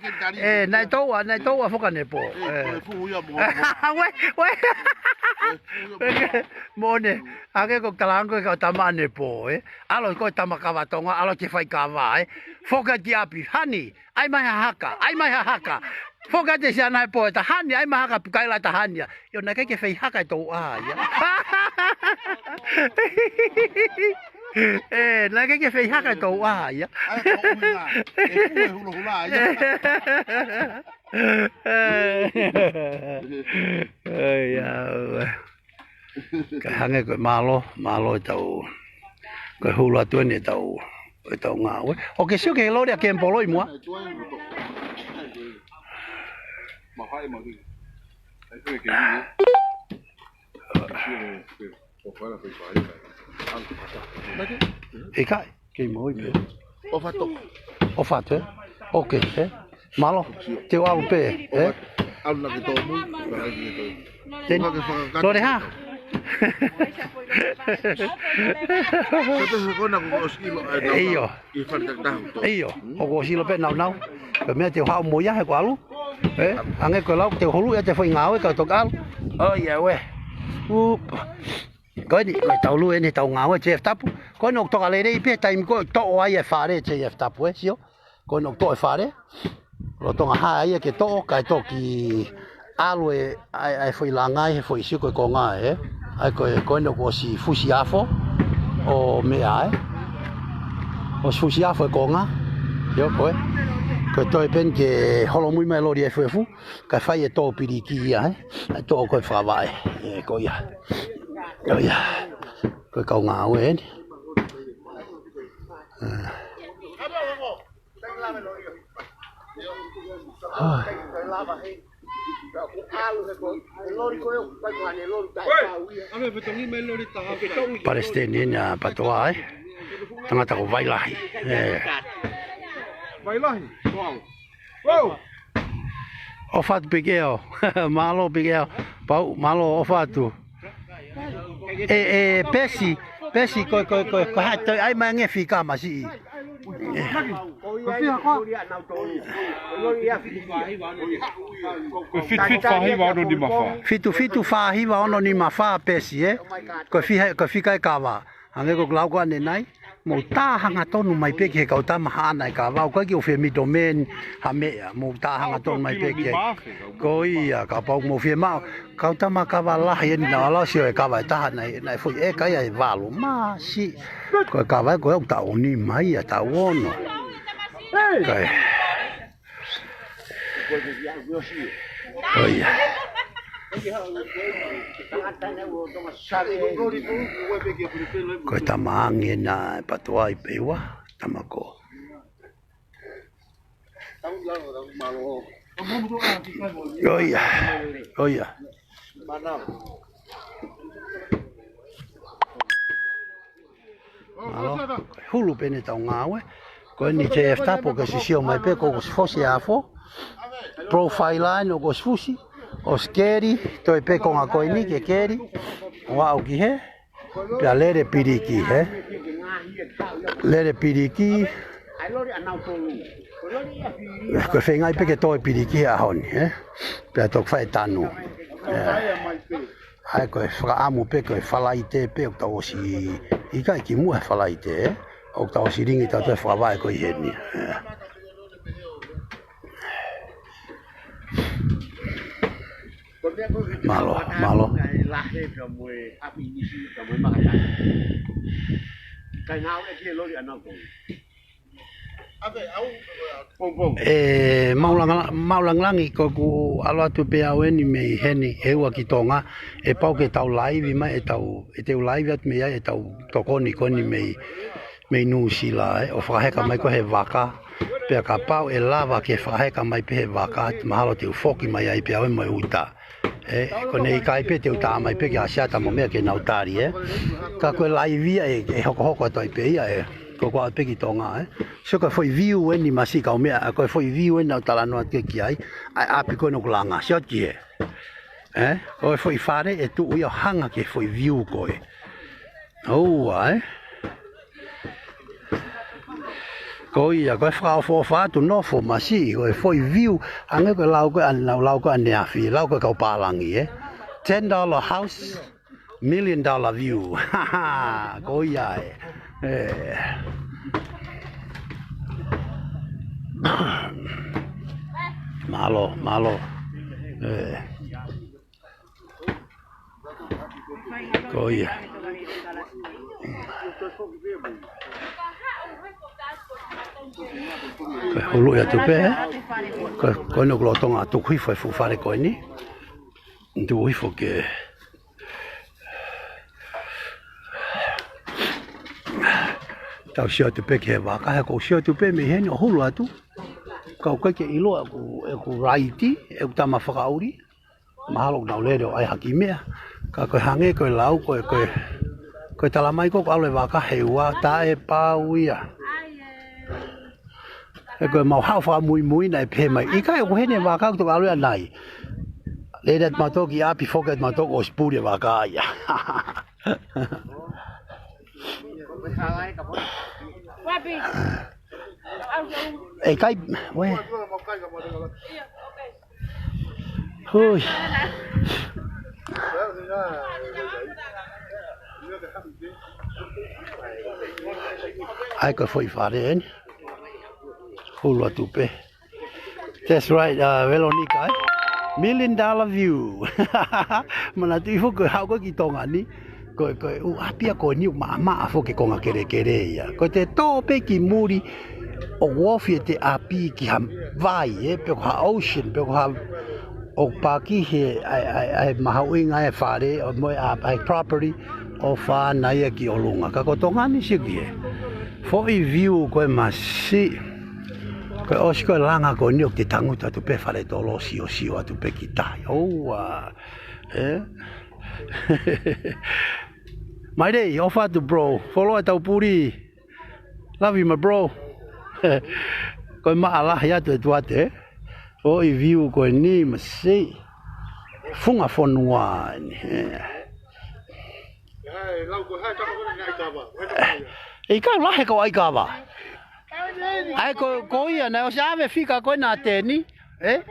Sekretari. ʻE, naʻe toua, naʻe toua foki ʻanepō. ʻE, ko e fuhu ia mo. Uē, uē. Moʻoni, hangē ko e talanga ko ē kau tama ʻanepō, ē. ʻAlu ko e tama kava Tonga, ʻalu ke fai kava, ē. Foki ki ʻapi, honey, ʻai mai ha haka, ʻai mai ha haka. Foki atu ʻe siana he pō ʻe taha, honey, ʻai mai ha haka, pukaila ʻe taha honey ia. ʻIo, naʻe ʻikai ke fai haka ʻe toua ia. ʻE, naʻe ʻikai ke fai haka ʻe toua ia. ʻAi, ko e ʻuhinga, ʻe fuhu e hulohula ia. ʻAi, ʻaua. Ka hangē ko e mālō, mālō ʻetau, ko e hulu atu eni ʻetau, ʻetau ngāue. ʻOkú ke sio ki he loli ʻa Kemipolo ʻi muʻa? ʻIkai. Kei moʻui pē. ʻOfa atu. ʻOfa atu, ē? ʻOkei, ē? Mālō, te u ʻalu pē, ē? ʻAlu na ke tō mui, ka ai ke tō mui. Te, lole hā? Ka te hoko na kuo ʻosi ʻilo ai nau. ʻIo. ʻI fale taki tahu tō. ʻIo, ʻoku ʻosi ʻilo pē naunau. Ko e meʻa te u haʻu mo ia he kuo ʻalu. Ē? Hangē ko e lau, te u hulu ia te u fai ngāue ka toki ʻalu. ʻO ia uē. Up. Ko eni, ko e taulu eni ʻetau ngāue, J F Tapu. Ko eni ʻoku toka lelei pē taimi ko ē toʻo ai e fale, J F Tapu, ē, sio. Ko eni ʻoku toʻo e fale. Lolotonga hā ia ke toʻo, kae toki ʻalu e, ʻai, ʻai foʻi langai, he foʻi sio ko e konga, ē. ʻAi ko e, ko eni ʻoku ʻosi fusi afo, ʻo meʻa, ē. ʻOsi fusi afo e konga. ʻIo, ko e. Ko e toe pē eni ke holomui mai loli efuefu. Kae fai e tō piliki ia, ē? ʻAi toʻo ko e fakavaʻe. ʻE, ko ia. Ko ia. Ko e kau ngāue eni. ʻE. Hai. Palesiteni eni ʻa Patoa, ē? Tangata ko Vailahi. ʻE. Vailahi. ʻOfa atu Pikeo. Mālō Pikeo. Pau, mālō ʻofa atu. ʻE, ʻe, Pesi, Pesi, ko, ko, ko, ko hai toi ʻai mai ange fika masiʻi. Ko e fitu fitu fā hiva ono nima fā. Fitu fitu fā hiva ono nima fā Pesi, ē? Ko e fiha, ko e fika e kava. Hangē ko e lau ko ē ʻanenai, mou tā hangatonu mai pē ki he kau tama haʻana e kava, ʻoku ʻikai ke u fie middleman ha meʻa, mou tā hangatonu mai pē ki ai. Ko ia, kapau mou fiemaʻu, kau tama kava lahi eni naʻa lau sio e kava ʻe taha naʻe, naʻe foʻi ʻeka ia ʻe valu, masiʻi. Ko e kava ē, ko e ʻoku taʻu nima ia, taʻu ono. Kai. ʻOia. Ko e tamaange ena ʻe Patuai Peiua, tama ko. ʻOia. ʻOia. Mālō. Hulu pē ʻene tau ngāue. Ko eni J F Tapu ke sisio mai pē ko ʻosi fosi afo. Profile line ʻoku ʻosi fusi. ʻOsi keli, toe pē konga ko eni ke keli. ʻO aʻu ki hē. Pea lele piliki, hē? Lele piliki. Ko e feinga pē ke toe piliki he ʻaho ni, hē? Pea toki fai e tanu. ʻE. ʻAi ko e fakaʻamu pē ko e Falaite pē ʻoku tau ʻosi ʻikai ki muʻa he Falaite, ē? ʻOku tau ʻosi lingi tau toe fakavaʻe ko ʻi heni. ʻE. Mālō, mālō. ʻE, mau langa-, mau langilangi ko ʻeku ʻalu atu pē au eni mei heni ʻEua ki Tonga, ʻe pau ke tau laivi mai ʻetau, ʻe teu laivi atu mei ai ʻetau tokoni ko eni mei, mei Nuʻusila, ē, ʻo fakaheka mai ko ē he vaka, pea kapau ʻe lava ke fakaheka mai pē he vaka, mahalo te u foki mai ai pē au ē mo e uta. ʻE, ko ʻene ʻikai pē te u tā mai pē ki ʻAsiata mo meʻa ke nau tali, ē. Ka ko e laivi ia ʻe, ʻe hokohoko atu ai pē ia, ē. Ko ʻeku ʻalu pē ki Tonga, ē. So ko e foʻi view eni masiʻi kau meʻa, ko e foʻi view eni ʻoku talanoa atu ki ai, ʻa e ʻapi ko ē ʻoku langa, sio ki hē. Ē, ko e foʻi fale ʻe tuʻu ia ʻo hanga ki he foʻi view ko ē. ʻOua, ē. Ko ia, ko e fakaʻofoʻofa atu nofo masiʻi, ko e foʻi view, hangē ko e lau ko ē ʻa, lau ko ē ʻaneafi, lau ko ē kau pālangi, ē. Ten dollar house, million dollar view. Ko ia, ē. Ē. Mālō, mālō. Ē. Ko ia. Ko e hulu ia atu pē, ē? Ko, ko eni ʻoku lolotonga tuku hifo e fuʻu fale ko eni. Tuku hifo ke tau sio atu pē ki he vaka, he ʻoku ou sio atu pē mei heni ʻo hulu atu. Ka ʻoku ʻikai ke ʻiloa ʻeku, ʻeku raiti, ʻeku tama fakaʻuli. Mahalo ʻoku nau lele ʻo ʻai ha kiʻi meʻa. Ka ko e hangē ko e lau, ko e, ko e, ko e tala mai ko ē ʻoku ʻalu e vaka he ua, taʻepau ia. He ko e mau haʻu fakamuimui naʻe pehē mai, ʻikai ʻoku ʻi heni e vaka ʻoku toki ʻalu ia ʻanai. Lele atu mautolu ki ʻapi, foki atu mautolu ʻosi puli e vaka ia. ʻE ʻikai, ue. Hui. ʻAi ko e foʻi fale eni. Hulu atu pē. That's right, uh, Veronica, ē? Million dollar view. Manatuʻi foki ko e haʻu ko ē ki Tonga ni. Ko e, ko e ʻū ʻapi ia ko eni ʻoku maʻamaʻa foki e konga kelekele ia. Ko ʻete tō pē ki muli ʻoku ofi ʻete ʻapi ki ha vai, ē, pe ko ha ocean, pe ko ha ʻoku pākihi ʻa e, ʻa e, ʻa e mahuʻinga e fale, ʻo mo e ʻa, ʻa e property, ʻo fānau ia ki ʻolunga. Ka ko Tonga ni sio ki hē. Foʻi view ko ē masiʻi. Ko e ʻosi ko e langa ko eni ʻoku te tangutu atu pē fale tolo ʻo sio, sio atu pē ki tahi. ʻOua, ē? Maile, ʻofa atu, bro. Foloa e tau puli. Love you, my bro. Ko e maʻa lahi atu e tuate, ē? Foʻi view ko eni masiʻi. Funga fonua eni, ē? ʻE ʻikai lahi e kau ʻaikava. ʻAi ko, ko ia naʻe ʻosi ʻave fika ko ē naʻa teni, ē?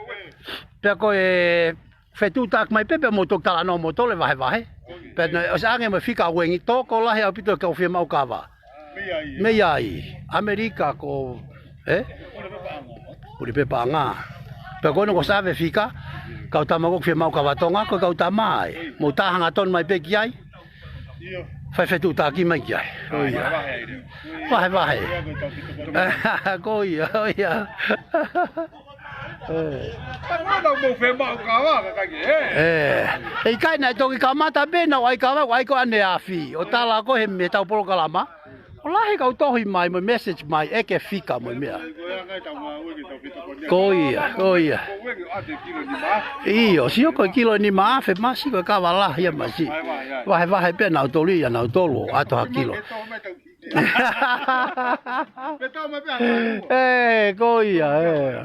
Pea ko e fetuʻutaki mai pē, pea mou toki talanoa moutolu e vahevahe. Pea naʻe ʻosi ʻange mo e fika uengi, tokolahi ʻaupito e kau fiemaʻu kava. Mei ai, ʻAmelika ko, ē? Puli pē paʻanga. Pea ko ena kuo ʻosi ʻave fika, kau tama ko ē fiemaʻu kava Tonga, ko e kau tama ē. Mou tā hangatonu mai pē ki ai. Fai fetuʻutaki mai ki ai. ʻOia. Vahevahe. Ko ia, ʻoia. ʻE. Ka ko ena mo fe mau kava, ka kai ke, ʻe. ʻE. ʻE ʻikai naʻe toki kamata pē naʻa ku ʻai kava, ʻai ko ʻaneafi. ʻO tala ko ē he meʻa ʻetau polokalama. ʻO lahi kau tohi mai, mo e message mai, ʻeke fika mo e meʻa. Ko ia, ko ia. ʻIo, sio ko e kilo ʻe nima afe masi ko e kava lahi ia masi. Vahevahe pē nautolu ia nautolu ʻo ʻoatu ha kilo. ʻE, ko ia, ʻe.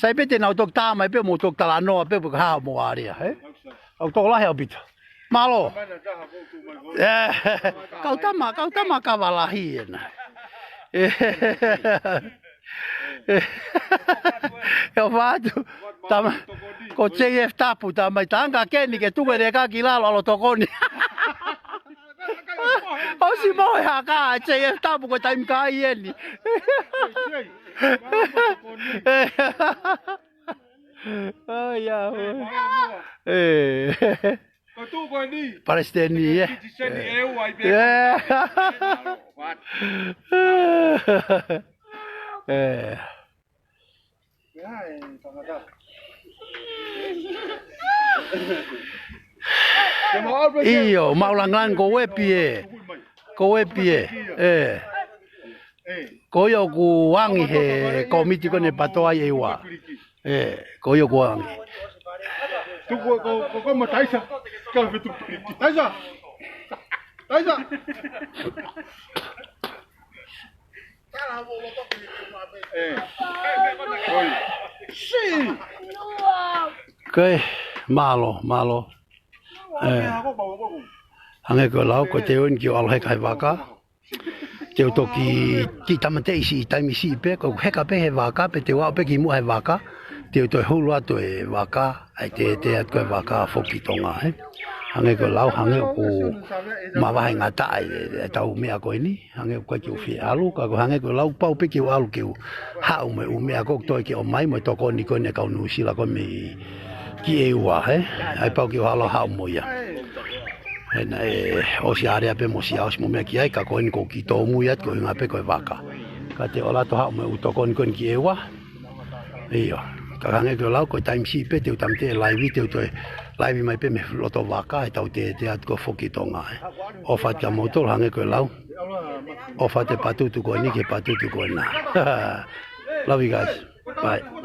Sai pē te nau toki tā mai pē mo toki talanoa pē pe ko e hā mo alea, ʻe? ʻOku tokolahi ʻaupito. Mālō. ʻE, kau tama, kau tama kava lahi ena. ʻE, ʻe, ʻo fatu, tama, ko J F Tapu, tama i tanga keni ke tuku e leka ki lalo ʻalu ʻo tokoni. ʻOsi mohe haka, J F Tapu ko e taimi kai eni. ʻAi, ʻa, ʻe. Palesiteni, ʻe. ʻE. ʻE. ʻIo, mau langilangi ko e pie. Ko e pie, ʻe. Ko ia ʻoku angi he kōmiti ko eni ʻe pato ai ʻEua. ʻE, ko ia ʻoku angi. Tuku ko, ko, ko mo Taisa. Ka me tuku. Taisa. Taisa. ʻE. Oi. Si. Ko e, mālō, mālō. ʻE. Hangē ko e lau, ko e teu eni ke u ʻalu heka he vaka. Te u toki kiʻi tāmateʻi siʻi taimi siʻi pē, ko e heka pē he vaka, pe te u aʻu pē ki muʻa he vaka, te u toe hulu atu e vaka, ʻai te, te atu ko e vaka foki Tonga, ʻe. Hangē ko e lau, hangē ʻoku mavahe ngataʻa ʻe, ʻetau meʻa ko eni, hangē ʻoku ʻikai ke u fie ʻalu, ka ko e hangē ko e lau pau pē ke u ʻalu ke u haʻu mo e ʻū meʻa ko ē ʻoku toe ke ʻomai mo e tokoni ko eni ʻa e kau Nuʻusila ko ē mei ki ʻEua, ʻe. ʻAi pau ke u hala haʻu mo ia. ʻE naʻe ʻosi alea pē mo siʻa ʻosi mo meʻa ki ai, ka ko eni ʻoku ou kiʻi tōmui atu ko e ʻuhinga pē ko e vaka. Ka te u ʻalu atu ʻo haʻu mo e ʻū tokoni ko eni ki ʻEua. ʻIo. Ka hangē ko e lau ko e taimi siʻi pē te u tāmateʻi e laivi, te u toe laivi mai pē mei loto vaka ʻe tau te, te atu ko foki Tonga, ʻe. ʻOfa atu kia moutolu hangē ko e lau. ʻOfa atu e patutu ko eni ki he patutu ko ena. Love you guys. Bye.